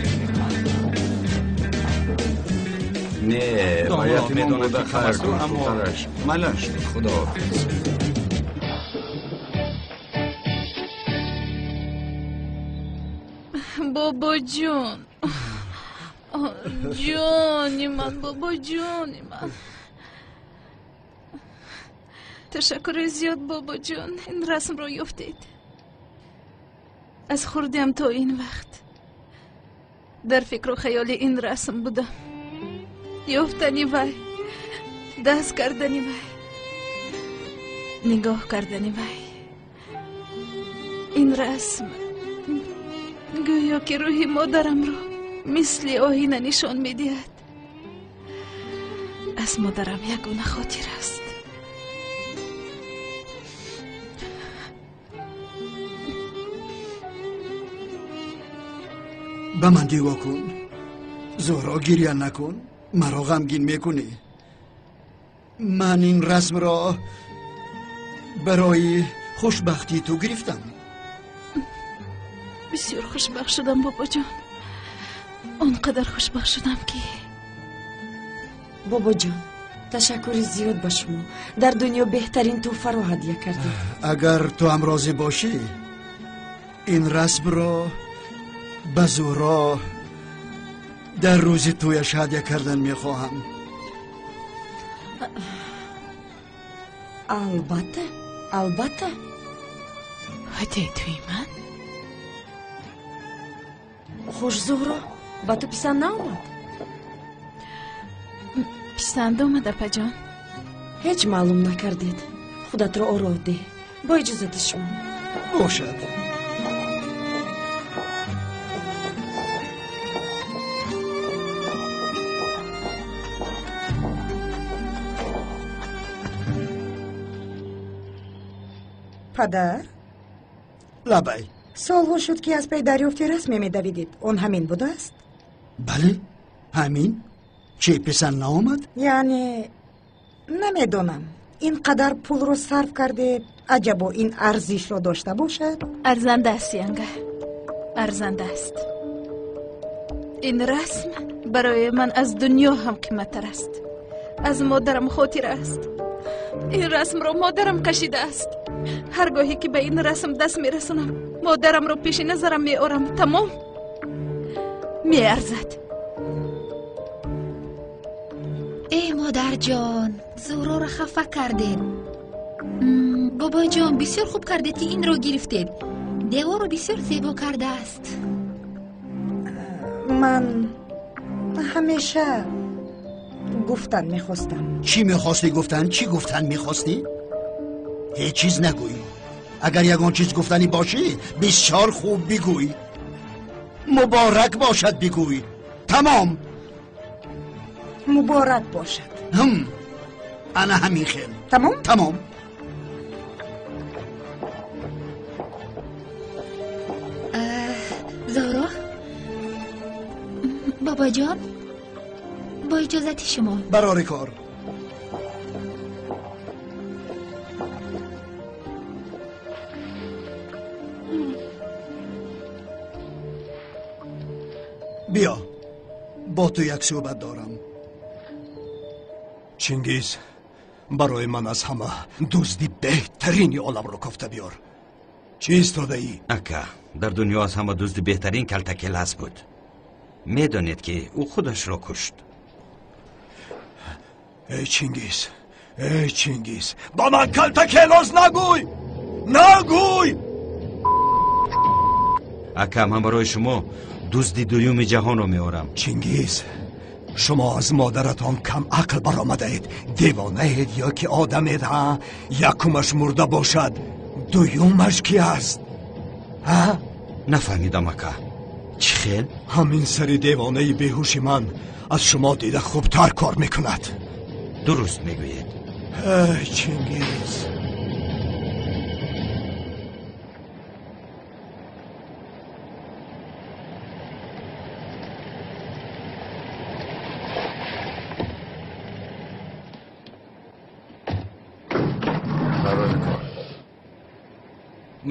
Не, бояд медонад ки хайр кун, худтараш. Малаш, худоҳофиз.
Бобоҷон, ҷони ман, бобоҷони ман. Ташаккури зиёд, бобоҷон, ин расмро ёфтед. Аз хурдиам то ин вақт дар фикру хаёли ин расм будам. Ёфтани вай, даст кардани вай, нигоҳ кардани вай. Ин расм гӯё ки рӯҳи модарамро мисли оҳина нишон медиҳад. Аз модарам ягона хотир аст.
Ба ман нигоҳ кун. Зуҳро, гиря накун. Маро ғамгин мекунӣ. Ман ин расмро барои хушбахтии ту гирифтам.
Бисёр хушбахт шудам, бобоҷон. Он қадар хушбахт шудам ки.
Бобоҷон, ташаккури зиёд ба шумо. Дар дунё беҳтарин тӯҳфаро ҳадя кардед.
Агар ту ҳам розӣ бошӣ, ин расмро ба Зуҳро дар рӯзи тӯяш ҳадя кардан мехоҳам.
Албатта, албатта.
Ҳадяи тӯи ман?
Хуш, Зуҳро, ба ту писанд наомад?
Писанд омад, апаҷон.
Ҳеҷ маълум накардед. Худатро оро деҳ. Бо иҷозати шумо.
Бошад.
Падар?
Лабай.
Солҳо шуд ки аз пай дарёфти расме медавидед. Он ҳамин будааст?
Бале, ҳамин. Чӣ, писанд наомад?
Яъне намедонам. Ин қадар пулро сарф кардед, аҷабо ин арзишро дошта бошад?
Арзанда аст, янга. Арзанда аст. Ин расм барои ман аз дунё ҳам қиматтар аст. Аз модарам хотир аст. Ин расмро модарам кашидааст. Ҳар гоҳе ки ба ин расм даст мерасонам, модарамро пеши назарам меорам. Тамом, меарзад.
Эй модарҷон, Зуҳроро хафа кардед. Бобоҷон, бисёр хуб кардед ки инро гирифтед. Деворро бисёр зебо кардааст.
Ман ҳамеша гуфтан мехостам.
Чӣ мехостӣ гуфтан? Чӣ гуфтан мехостӣ? Ҳеҷ чиз нагӯй. Агар ягон чиз гуфтанӣ бошӣ, бисёр хуб бигӯй. Муборак бошад бигӯй. Тамом.
Муборак бошад.
Ана ҳамин хел.
Тамом?
Тамом.
Зоро, бобоҷон, бо иҷозати шумо.
Барори кор. Биё, бо ту як суҳбат дорам.
Чингиз, барои ман аз ҳама дузди беҳтарини оламро кофта биёр. Чӣ истодаӣ?
Ака, дар дунё аз ҳама дузди беҳтарин Калтакелас буд. Медонед ки ӯ худашро кушт.
Эй Чингиз, эй Чингиз, ба ман Калтакелос нагӯй! Нагӯй!
Ака, ман барои шумо дузди дуюми ҷаҳонро меорам.
Чингиз, шумо аз модаратон кам ақл баромадаед. Девонаед ё ки одамед, ҳа? Якумаш мурда бошад, дуюмаш ки аст? Ҳа?
Нафаҳмидам, ака. Чӣ хел?
Ҳамин сари девонаи беҳуши ман аз шумо дида хубтар кор мекунад.
Дуруст мегӯед.
Эй Чингиз.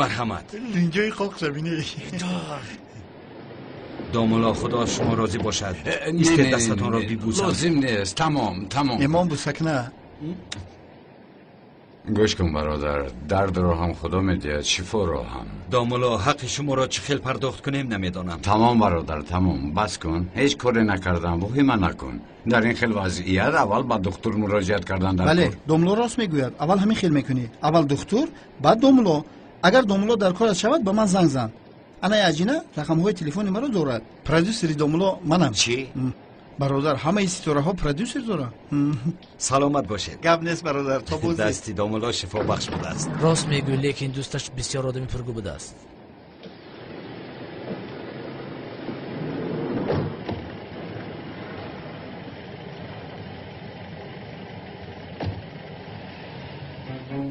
Марҳамат.
Линҷои қоқ шабине.
Домулло, худо аз шумо розӣ бошад. Истед дастатонро бибӯсам.
Лозим нест. Тамом, тамом.
Имом бӯсак на.
Гӯш кун, бародар, дардро ҳам худо медиҳад, шифоро ҳам.
Домулло, ҳаққи шуморо чӣ хел пардохт кунем намедонам.
Тамом, бародар, тамом. Бас кун. Ҳеҷ коре накардам, воҳима накун. Дар ин хел вазъият аввал ба духтур муроҷиат кардан дар
Бале,
кор.
домулло рост мегӯяд. Аввал ҳамин хел мекунӣ. Аввал духтур, баъд домулло. Агар домулло дар корат шавад, ба ман занг зан. Анаи аҷина рақамҳои телефони маро дорад. Продюсери домулло манам.
Чӣ?
Бародар, ҳамаи ситораҳо продюсер доранд.
Саломат бошед.
Гап нест, бародар, то боз.
Дасти домулло шифобахш будааст.
Рост мегӯй, лекин дӯсташ бисёр одами пургӯ будааст.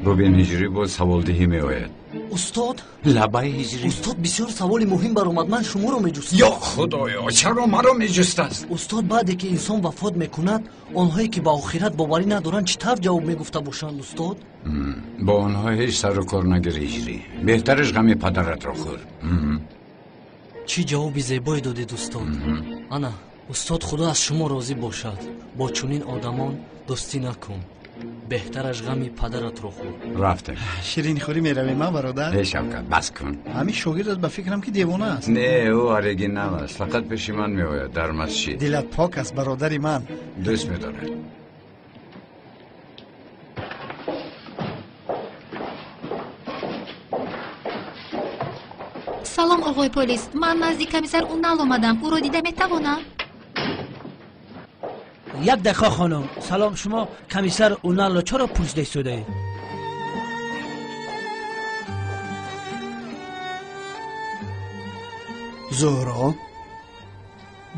Бубин, ҳиҷрӣ боз саволдиҳӣ меояд.
Устод?
Лабаи ҳиҷрӣ.
Устод, бисёр саволи муҳим баромад. Ман шуморо меҷустам.
Ё худоё, чаро маро меҷустааст?
Устод, баъде ки инсон вафот мекунад, онҳое ки ба охират боварӣ надоранд, чӣ тавр ҷавоб мегуфта бошанд, устод?
Бо онҳо ҳеҷ сару кор нагир, ҳиҷрӣ. Беҳтараш ғами падаратро хӯр.
Чӣ ҷавоби зебое додед, устод. Ана, устод, худо аз шумо розӣ бошад. Бо чунин одамон дӯстӣ накун. Беҳтараш ғами падаратро хӯр.
Рафтем.
Ширинхӯрӣ меравем, а, бародар?
Эй Шавкат, бас кун.
Ҳамин шогирдат ба фикрам ки девона аст.
Не, ӯ оригинал аст. Фақат пеши ман меояд дар масҷид.
Дилат пок аст, бародари ман.
Дӯст медорад.
Салом, оғои полис. Ман назди комиссар Унал омадам. Ӯро дида метавонам?
Як дақиқа, хонум. Салом, шумо комиссар Уналро чаро пурсида истодаед?
Зуҳро,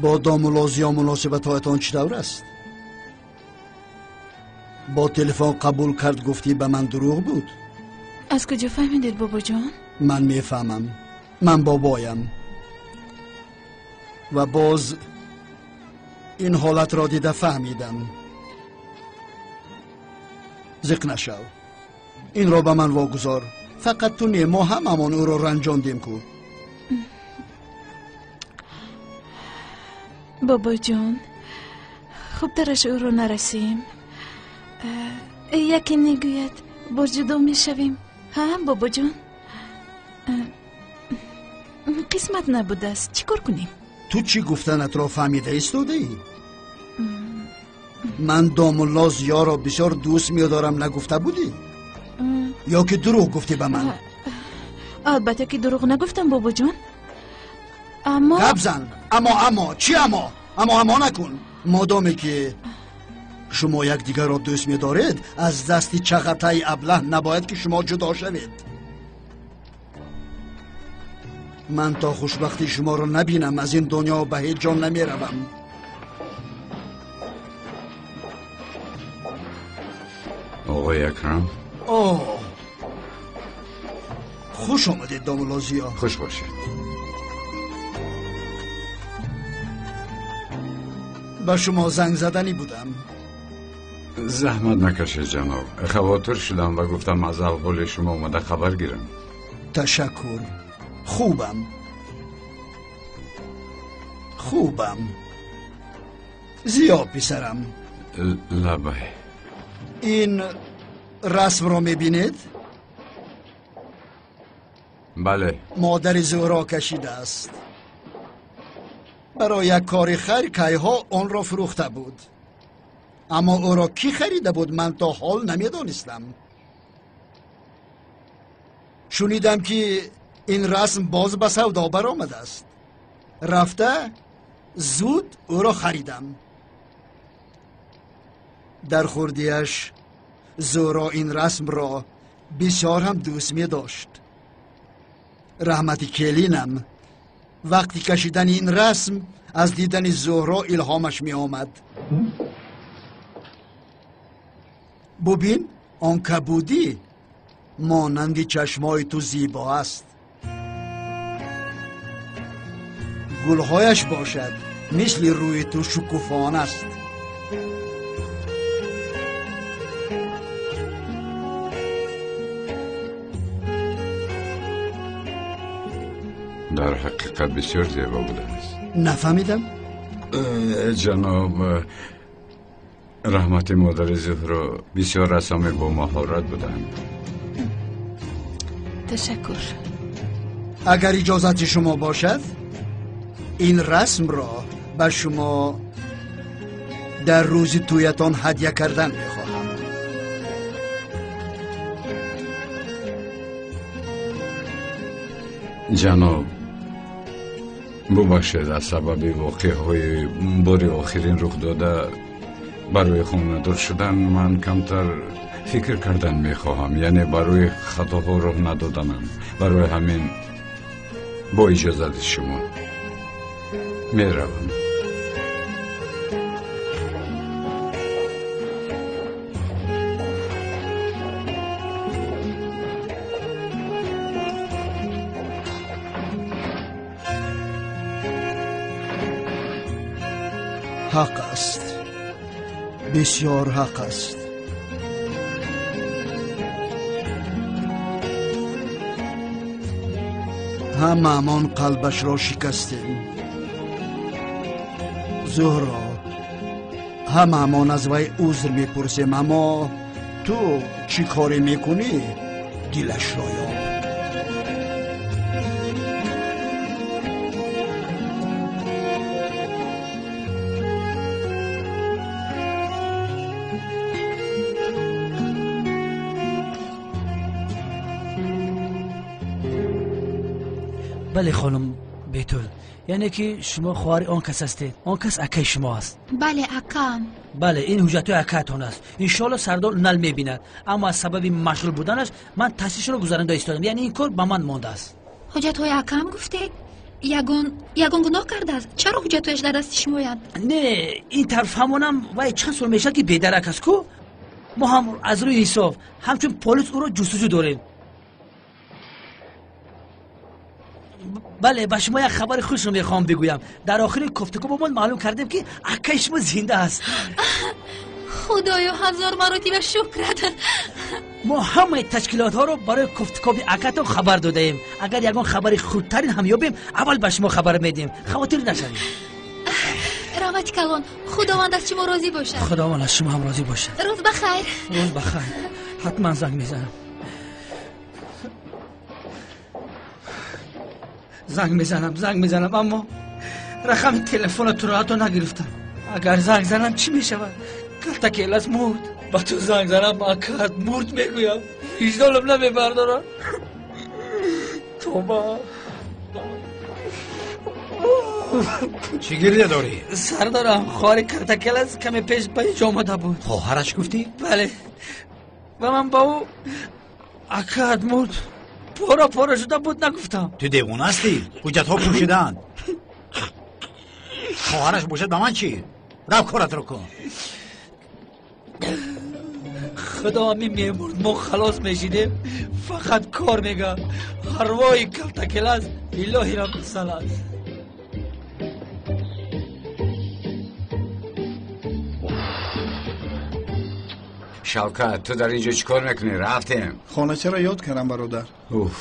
бо домулло Зиё муносибатҳоятон чӣ тавр аст? Бо телефон қабул кард, гуфтӣ ба ман дурӯғ буд?
Аз куҷо фаҳмидед, бобоҷон?
Ман мефаҳмам. Ман бобоям. Ва боз ин ҳолатро дида фаҳмидам. Зиқ нашав. Инро ба ман вогузор. Фақат ту не, мо ҳамамон ӯро ранҷондем ку.
Бобоҷон, хубтараш ӯро нарасем. Яке мегӯяд, боз ҷудо мешавем. Ҳа, бобоҷон? Қисмат набудааст, чӣ кор кунем?
Ту чӣ гуфтанатро фаҳмида истодаӣ? Ман домулло Зиёро бисёр дӯст медорам нагуфта будӣ? Ё ки дурӯғ гуфтӣ ба ман?
Албатта ки дурӯғ нагуфтам, бобоҷон. Аммо
гап зан. Аммо, аммо чӣ? Аммо, аммо, аммо накун. Модоме ки шумо якдигарро дӯст медоред, аз дасти Чағатаи аблаҳ набояд ки шумо ҷудо шавед. Ман то хушбахтии шуморо набинам, аз ин дунё ба ҳеҷ ҷо намеравам.
Оғои Акрам.
О, хуш омадед, домулло Зиё.
Хуш бошед.
Ба шумо занг заданӣ будам.
Заҳмат накашед, ҷаноб. Хавотир шудам ва гуфтам аз аҳволи шумо омада хабар гирам.
Ташаккур, хубам, хубам. Зиё, писарам.
Лабай.
Ин расмро мебинед?
Бале.
Модари Зуҳро кашидааст. Барои як кори хайр кайҳо онро фурӯхта буд, аммо ӯро кӣ харида буд, ман то ҳол намедонистам. Шунидам ки ин расм боз ба савдо баромадааст. Рафта зуд ӯро харидам. Дар хурдиаш Зуҳро ин расмро бисёр ҳам дӯст медошт. Раҳмати келинам, вақти кашидани ин расм аз дидани Зуҳро илҳомаш меомад. Бубин, он кабудӣ монанди чашмои ту зебо аст. Гулҳояш бошад мисли рӯи ту шукуфон аст.
Дар ҳақиқат бисёр зебо будааст.
Нафаҳмидам.
Ҷаноб, раҳмати модари Зуҳро бисёр рассоми бо маҳорат буданд.
Ташаккур.
Агар иҷозати шумо бошад, ин расмро ба шумо дар рӯзи тӯятон ҳадя кардан мехоҳам.
Ҷаноб, бубахшед, аз сабаби воқеаҳои бори охирин рух дода барои хонадор шудан ман камтар фикр кардан мехоҳам, яъне барои хатоҳо роҳ надоданам. Барои ҳамин бо иҷозати шумо меравам.
Ҳақ аст, бисёр ҳақ аст. Ҳамаамон қалбашро шикастем. Зуҳро, ҳамаамон аз вай узр мепурсем, аммо ту чӣ коре мекунӣ, дилашро ёб.
Бале, хонум Бетул, яъне ки шумо хоҳари он кас ҳастед. Он кас акаи шумо аст.
Бале, акаам.
Бале, ин ҳуҷҷатҳои акаатон аст. Иншоалло сардор Унал мебинад, аммо аз сабаби машғул буданаш ман таҳсилшро гузаронда истодам, яъне ин кор ба ман мондааст.
Ҳуҷҷатҳои акаам гуфтед? Ягон гуноҳ кардааст? Чаро ҳуҷҷатҳояш дар дасти шумоянд?
Не, ин тараф ҳамонам вай чанд сол мешавад ки бедарак аст ку. Мо ҳам аз рӯи ҳисоб ҳамчун полис ӯро ҷустуҷӯ дорем. Бале, ба шумо як хабари хушро мехоҳам бигӯям. Дар охири кофтукобамон маълум кардем ки акаи шумо зинда аст.
Худоё, ҳазор маротиба шукрат.
Мо ҳамаи ташкилотҳоро барои кофтукоби акатон хабар додаем. Агар ягон хабари хурдтарин ҳам ёбем, аввал ба шумо хабар медиҳем. Хавотир нашавед.
Раҳмати калон. Худованд аз шумо розӣ бошад.
Худованд аз шумо ҳам розӣ бошад.
Рӯз ба хайр.
Рӯз ба хайр. Ҳатман занг мезанам. Занг мезанам, занг мезанам, аммо рақами телефона туро ҳатто нагирифтам. Агар занг занам чӣ мешавад? Калтаки элас мурд. Ба ту занг занам, акат мурд мегӯям. Виҷдонам намебардорад. Тоба.
Чӣ гиря дорӣ?
Сардорам, хоҳари Калтакелас каме пеш ба инҷо омада буд.
Хоҳараш гуфтӣ?
Бале. Ва ман ба ӯ акаат мурд, пора пора шуда буд нагуфтам.
Ту девона ҳастӣ? Ҳуҷҷатҳо пӯшидаанд. Хоҳараш бошад, ба ман чӣ? Рав, коратро кун.
Худо, ҳамин мемурд, мо халос мешидем. Фақат кор мега. Арвоҳи Калтакелас илоҳиро мисал аст.
Шавкат, ту дар инҷо чӣ кор мекунӣ? Рафтем.
Хоначаро ёд кардам, бародар.
Уф.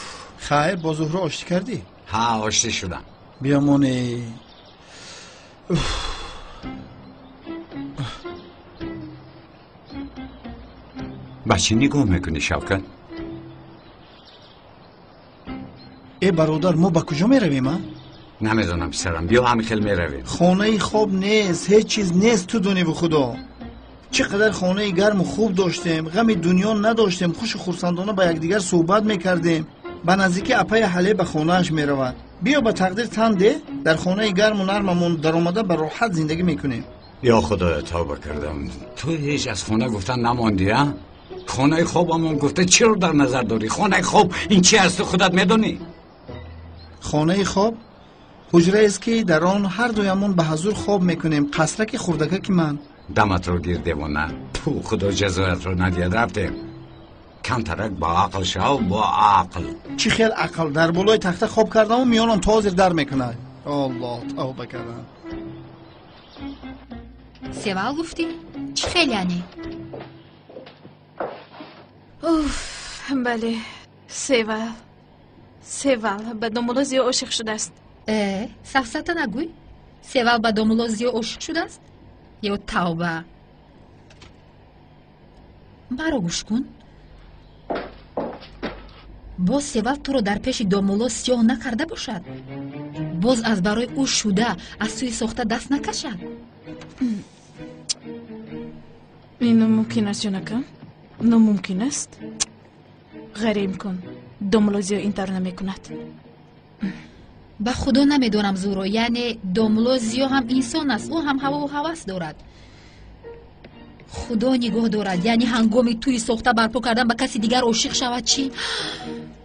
Хайр, бо Зуҳро оштӣ кардӣ?
Ҳа, оштӣ шудам.
Биёмоне.
Ба чӣ нигоҳ мекунӣ, Шавкат?
Э, бародар, мо ба куҷо меравем, а?
Намедонам, писарам, биё ҳамин хел меравем.
Хонаи хоб нест, ҳеҷ чиз нест, ту доневу худо. Чӣ қадар хонаи гарму хуб доштем, ғами дунё надоштем, хушу хурсандона ба якдигар суҳбат мекардем. Ба наздикӣ апаи Ҳале ба хонааш меравад. Биё ба тақдир тан де, дар хонаи гарму нармамон даромада ба роҳат зиндагӣ мекунем.
Ё худоё, тавба кардам. Ту ҳеҷ аз хона гуфтан намондӣ, а? Хонаи хобамон гуфта чиро дар назар дорӣ? Хонаи хоб ин чи аст, ту худат медонӣ?
Хонаи хоб ҳуҷраест, ки дар он ҳар дуямон ба ҳазур хоб мекунем, қасраки хурдакаки ман.
Даматро гир, девона. Ту, худо ҷазоятро надиҳад. Рафтем. Камтарак бо ақл шав, бо ақл.
Чӣ хел ақл? Дар болои тахта хоб кардаму миёнам то ҳозир дар мекунад. Аллоҳ, тавба кардам.
Севал гуфтӣ? Чӣ хел яъне?
Уф, бале, Севал. Севал ба домулло Зиё ошиқ шудааст.
Э, сафсата нагӯй. Севал ба домулло Зиё ошиқ шудааст? Ё тавба! Маро гӯш кун. Боз Севал туро дар пеши домулло сиёҳ накарда бошад? Боз аз барои ӯ шуда аз сӯи сохта даст накашад?
Ин номумкин аст, ҷонакам, номумкин аст. Ғайриимкон. Домулло Зиё ин тавр намекунад.
Ба худо намедонам, Зуро. Яъне домулло Зиё ҳам инсон аст, ӯ ҳам ҳавову ҳавас дорад. Худо нигоҳ дорад, яъне ҳангоми тӯи сохта барпо кардан ба каси дигар ошиқ шавад чӣ?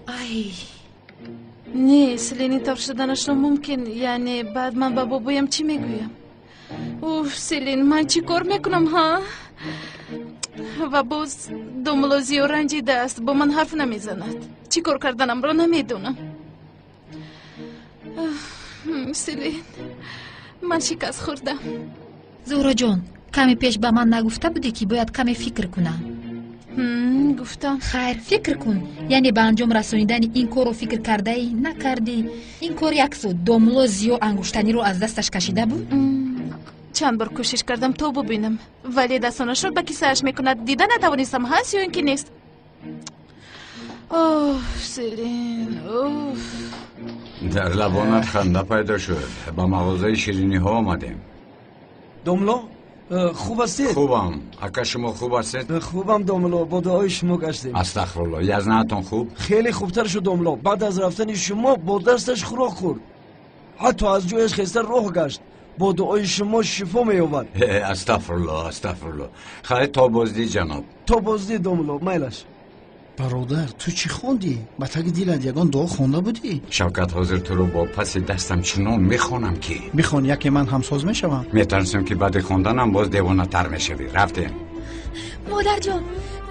Ай.
Не, Селин, ин тавр шуданаш номумкин. Яъне баъд ман ба бобоям чӣ мегӯям? Уф, Селин, ман чӣ кор мекунам, ҳа? Ва боз домулло Зиё ранҷидааст, бо ман ҳарф намезанад. Чӣ кор карданамро намедонам. Селин, ман шикаст хӯрдам.
Зуҳроҷон, каме пеш ба ман нагуфта будӣ, ки бояд каме фикр кунам?
Гуфтам.
Хайр, фикр кун. Яъне ба анҷом расонидани ин корро фикр кардаӣ, накардӣ? Ин кор як су, домулло Зиё ангуштаниро аз дасташ кашида буд?
Чанд бор кӯшиш кардам то бубинам, вале дастонашро ба кисааш мекунад. Дида натавонистам, ҳаст ё ин ки нест. Оф, Селин, уф.
Дар лабонат ханда пайдо шуд. Ба мағозаи шириниҳо омадем.
Домло, хуб ҳастед?
Хубам, ака, шумо хуб ҳастед?
Хубам, домло, бо дуои шумо гаштем.
Астағфирулло. Язнаатон хуб?
Хеле хубтар шуд, домло. Баъд аз рафтани шумо бо дасташ хӯрок хӯрд, ҳатто аз ҷояш хеста роҳ гашт. Бо дуои шумо шифо меёбад.
Астағфирулло, астағфирулло. Хайр, то боздид, ҷаноб.
То боздид, домло, майлаш.
Бародар, ту чӣ хондӣ? Ба таги дилат ягон дуо хонда будӣ?
Шавкат, ҳозир туро бо паси дастам чунон мехонам, ки
Бихон, яке ман ҳамсоз мешавам.
Метарсам, ки баъди хонданам боз девонатар мешавӣ. Рафтем.
Модарҷон,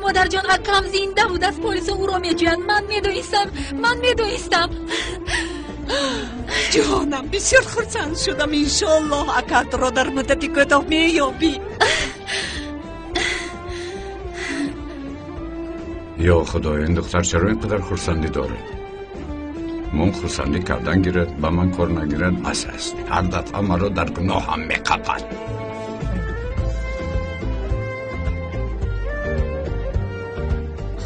модарҷон, акам зинда будааст, полисо ӯро меҷӯянд. Ман медонистам, ман медонистам.
Ҷонам, бисёр хурсанд шудам. Иншоаллоҳ, акатро дар муддати кӯтоҳ меёбӣ.
Ё худо, ин духтар чаро ин қадар хурсандӣ дорад? Мон хурсандӣ кардан гирад, ба ман кор нагирад, бас аст. Ҳар дафъа маро дар гуноҳам меқапад.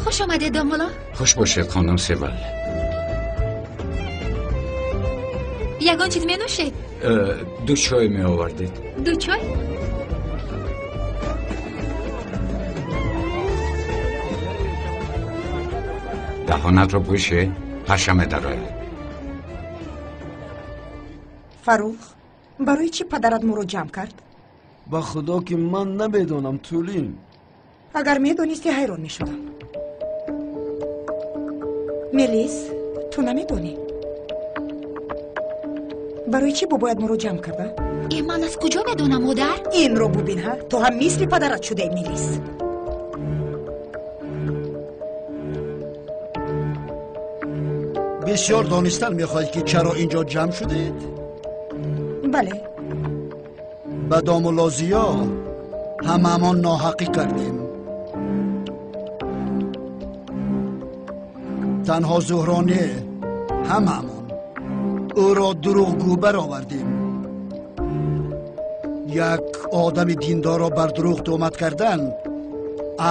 Хуш омадед, домулло.
Хуш бошед, хонум Севал.
Ягон чиз менӯшед?
Ду чой меовардед.
Ду чой?
Даҳонатро пӯше, паша медарояд.
Фаррух, Барои чӣ падарат моро ҷамъ кард?
Ба худо ки ман намедонам, Тулин.
Агар медонисти, ҳайрон мешудам. Мелис, ту намедонӣ? Барои чӣ бобоят моро ҷамъ карда?
Э, ман аз куҷо медонам, модар?
Инро бубин, ҳа? Ту ҳам мисли падарат шудаи, Мелис.
Бисёр донистан мехоҳед, ки чаро инҷо ҷамъ шудед?
Бале.
Ба домулло Зиё ҳамаамон ноҳақӣ кардем. Танҳо Зуҳро не, ҳамаамон ӯро дурӯғгӯ баровардем. Як одами диндорро бар дурӯғ туҳмат кардан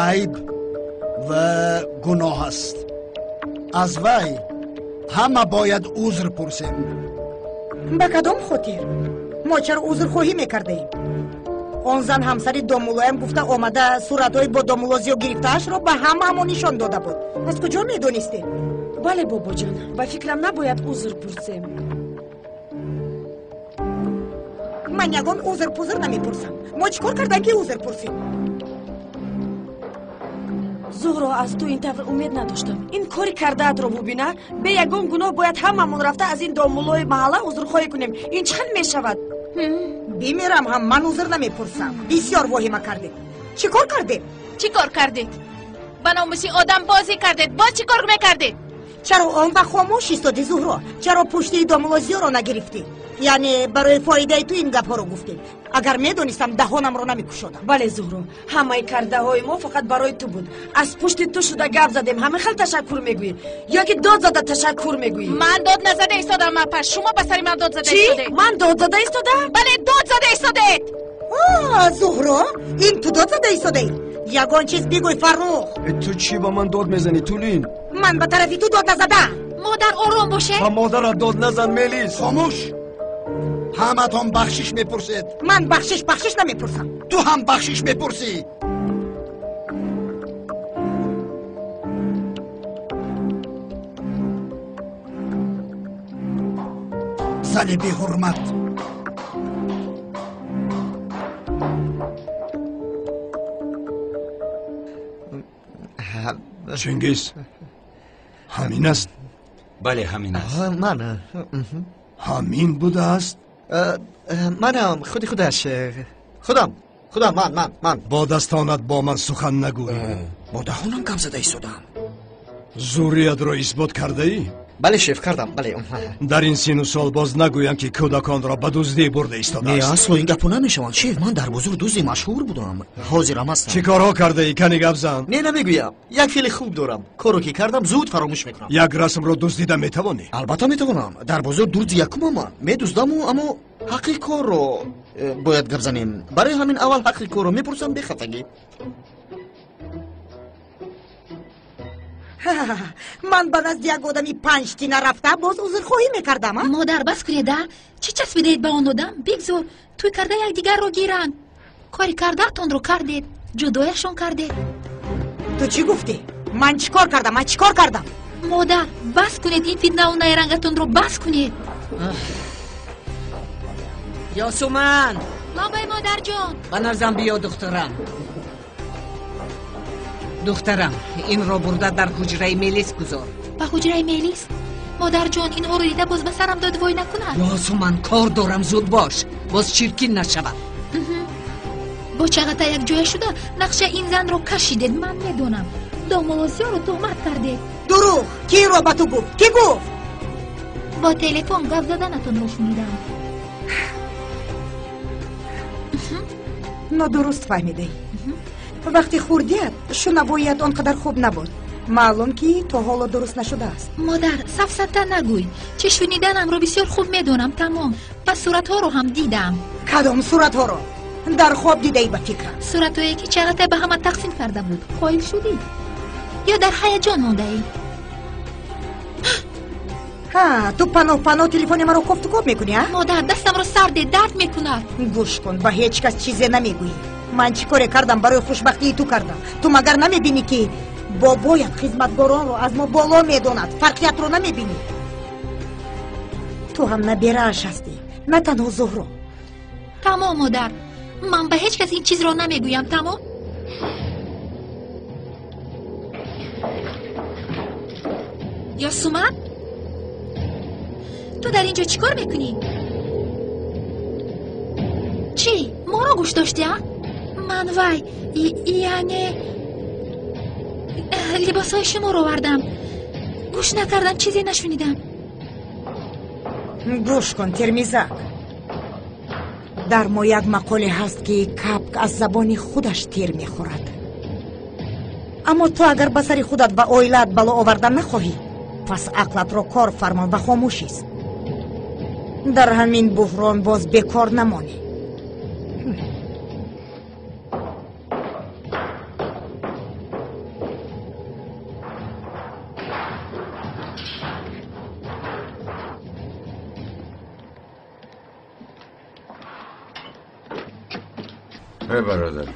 айб ва гуноҳ аст. Аз вай ҳама бояд узр пурсем.
Ба кадом хотир? Мо чаро узрхоҳӣ мекардаем? Он зан ҳамсари домуллоям гуфта омада суратҳои бо домулло Зиё гирифтаашро ба ҳамаамон нишон дода буд. Аз куҷо медонистем?
Бале, бобоҷон, ба фикрам набояд узр пурсем.
Ман ягон узр-пузр намепурсам. Мо чӣ кор кардам, ки узр пурсем?
Зуҳро, аз ту ин тавр умед надоштам. Ин кори кардаатро бубина. Бе ягон гуноҳ бояд ҳамамон рафта аз ин домуллои маҳалла узрхоҳӣ кунем. Ин чӣ хел мешавад?
Бимирам ҳам ман узр намепурсам. Бисёр воҳима кардед. Чӣ кор кардед?
Чӣ кор кардед? Ба номуси одам бозӣ кардед. Боз чӣ кор мекардед?
Чаро он вақт хомӯш истоди, Зуҳро? Чаро пушти домулло Зиёро нагирифтӣ? Яъне барои фоидаи ту ин гапҳоро гуфтем. Агар медонистам, даҳонамро намекушодам.
Бале, Зуҳро, ҳамаи кардаҳои мо фақат барои ту буд. Аз пушти ту шуда гап задем. Ҳамин хел ташаккур мегӯӣ ё ки дод зада ташаккур мегӯӣ?
Ман дод назада истодам, апа. Шумо ба сари ман дод зада истодед.
Ман дод зада истодам?
Бале, дод зада истодед.
Зуҳро, ин ту дод зада истодаӣ? Ягон чиз бигӯй, Фаррух.
Ту чӣ ба ман дод мезанӣ, Тулин?
Ман ба тарафи ту дод назадам.
Модар, ором бошед.
Ба модарат дод назан, Мелис.
Хомӯш. Ҳаматон бахшиш мепурсед.
Ман бахшиш бахшиш намепурсам.
Ту ҳам бахшиш мепурсӣ. Зани беҳурмат.
Чингиз, ҳамин аст?
Бале, ҳамин аст.
Ман
ҳамин будааст?
Манам, худи худаш. Худам, худам, ман, ман, ман.
Бо дастонат бо ман сухан нагӯй.
Бо даҳонам гап зада истодам.
Зурриятро исбот кардаӣ?
Бале, шеф, кардам, бале.
Дар ин сину сол боз нагӯям, ки кӯдаконро ба дуздӣ бурда истодааст.
Не, асло ин гапҳо намешаванд, шеф. Ман дар бозор дузди машҳур будам, ҳозирам ҳастам.
Чӣ корҳо кардаӣ? Кани гап зан.
Не, намегӯям. Як феъли хуб дорам. Корро ки кардам, зуд фаромӯш мекунам.
Як расмро дуздида метавонӣ?
Албатта метавонам. Дар бозор дузди якумам ман. Медуздаму, аммо ҳаққи корро бояд гап занем. Барои ҳамин аввал ҳаққи корро мепурсам бехатагӣ.
Ман ба назди як одами панҷтина рафта боз узрхоҳӣ мекардам.
Модар, бас кунед, а? Чӣ часпидаед ба он одам? Бигзор тӯй карда якдигарро гиранд. Кори кардаатонро кардед, ҷудояшон кардед.
Ту чӣ гуфтӣ? Ман чӣ кор кардам? Ман чӣ кор кардам?
Модар, бас кунед, ин фитнаву найрангатонро бас кунед.
Ёсуман!
Лабай, модарҷон.
Ба наздам биё, духтарам. Духтарам, инро бурда дар ҳуҷраи Мелис гузор.
Ба ҳуҷраи Мелис? Модарҷон, инҳоро дида боз ба сарам додвой накунад.
Ёсуман, кор дорам, зуд бош, боз чиркин нашавад.
Бо чағата якҷоя шуда нақша ин занро кашидед, ман медонам. Домулло Зиёро туҳмат кардед.
Дурӯғ! Ки инро ба ту гуфт? Кӣ гуфт?
Бо телефон гап заданатонро шунидам.
Нодуруст фаҳмидӣ. Вақти хурдият шунавоият он қадар хуб набуд. Маълум, ки то ҳоло дуруст нашудааст.
Модар, сафсата нагӯй. Чӣ шуниданамро бисёр хуб медонам, тамом. Ва суратҳоро ҳам дидам.
Кадом суратҳоро? Дар хоб дидаӣ, ба фикрам.
Суратҳое, ки Чағатай ба ҳама тақсим карда буд. Қоил шудӣ ё дар ҳаяҷон мондаӣ?
Ҳа, ту паноҳ паноҳ телефони маро кофтукоб мекунӣ, а?
Модар, дастамро сарде, дард мекунад.
Гӯш кун, ба ҳеҷ кас чизе намегӯӣ. Ман чӣ коре кардам, барои хушбахтии ту кардам. Ту магар намебинӣ, ки бобоят хизматгоронро аз мо боло медонад? Фарқиятро намебинӣ? Ту ҳам наберааш ҳастӣ, на танҳо Зуҳро.
Тамом, модар. Ман ба ҳеҷ кас ин чизро намегӯям, тамом? Ёсуман? Ту дар ин ҷо чӣ кор мекунӣ? Чӣ? Моро гӯш доштӣ, а? Ман вай, яъне либосҳои шуморо овардам. Гӯш накардам, чизе нашунидам.
Гӯш кун, Термизак. Дар мо як мақоле ҳаст, ки капк аз забони худаш тир мехӯрад. Аммо ту агар ба сари худат ва оилаат бало овардан нахоҳӣ, пас ақлатро кор фармон ва хомӯш ист. Дар ҳамин буҳрон боз бекор намонӣ.
Эй бародар,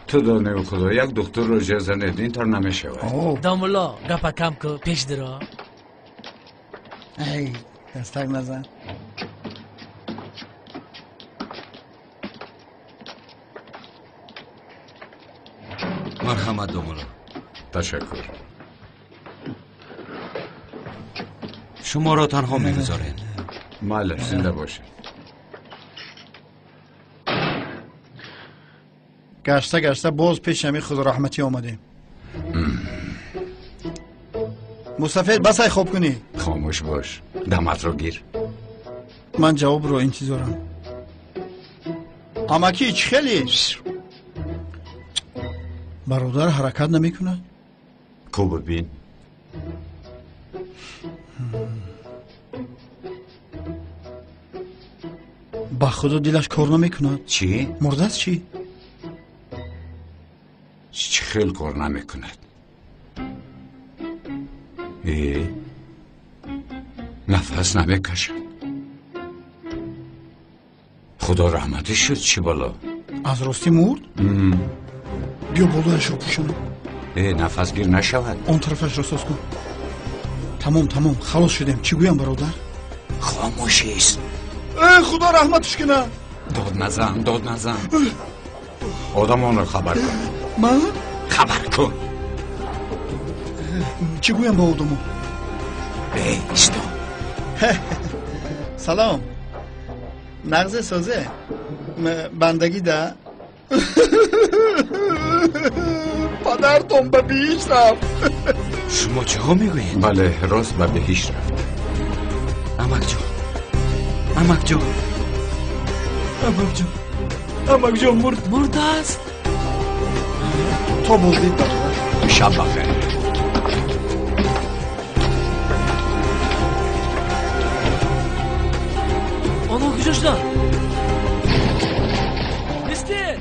ту доневи худо як духтурро ҷер занед, ин тар намешавад.
Домулло, гапа кам ку, пеш диро.
Эй, дастак назан.
Марҳамат, домулло.
Ташаккур.
Шуморо танҳо мегузорем.
Мале, зинда бошед.
Гашта гашта боз пеши ҳамин худораҳматӣ омадем. Мустафед, басай хоб кунӣ.
Хомӯш бош, даматро гир.
Ман ҷавобро интизорам. Амакӣ, чӣ хеле? Бародар ҳаракат намекунад?
Ку бибин.
Ба худо дилаш кор намекунад.
Чӣ?
Мурдааст чӣ?
Чӣ хел кор намекунад? Э, нафас намекашад. Худо раҳматӣ шуд, чӣ бало?
Аз ростӣ мурд? Биё болояшро пӯшонам.
Э, нафасгир нашавад.
Он тарафашро соз кун. Тамом, тамом, халос шудем. Чӣ гӯям, бародар?
Хомӯшист.
Э, худо раҳматиш кунад.
Дод назан, дод назан. Одамонро хабар кун.
Ман?
Хабар кун.
Чӣ гӯям ба одамон?
Эй, исто.
Салом. Нағзе созе? Бандагӣ да? Падартон ба биҳишт рафт.
Шумо чиҳо мегӯед?
Бале, рост ба биҳишт рафт.
Амакҷон, амакҷон,
амакҷон, амакҷон мурд.
Мурдааст.
То боздид, бародар.
Шаб бахайр.
Онҳо куҷо шуданд? Мистер!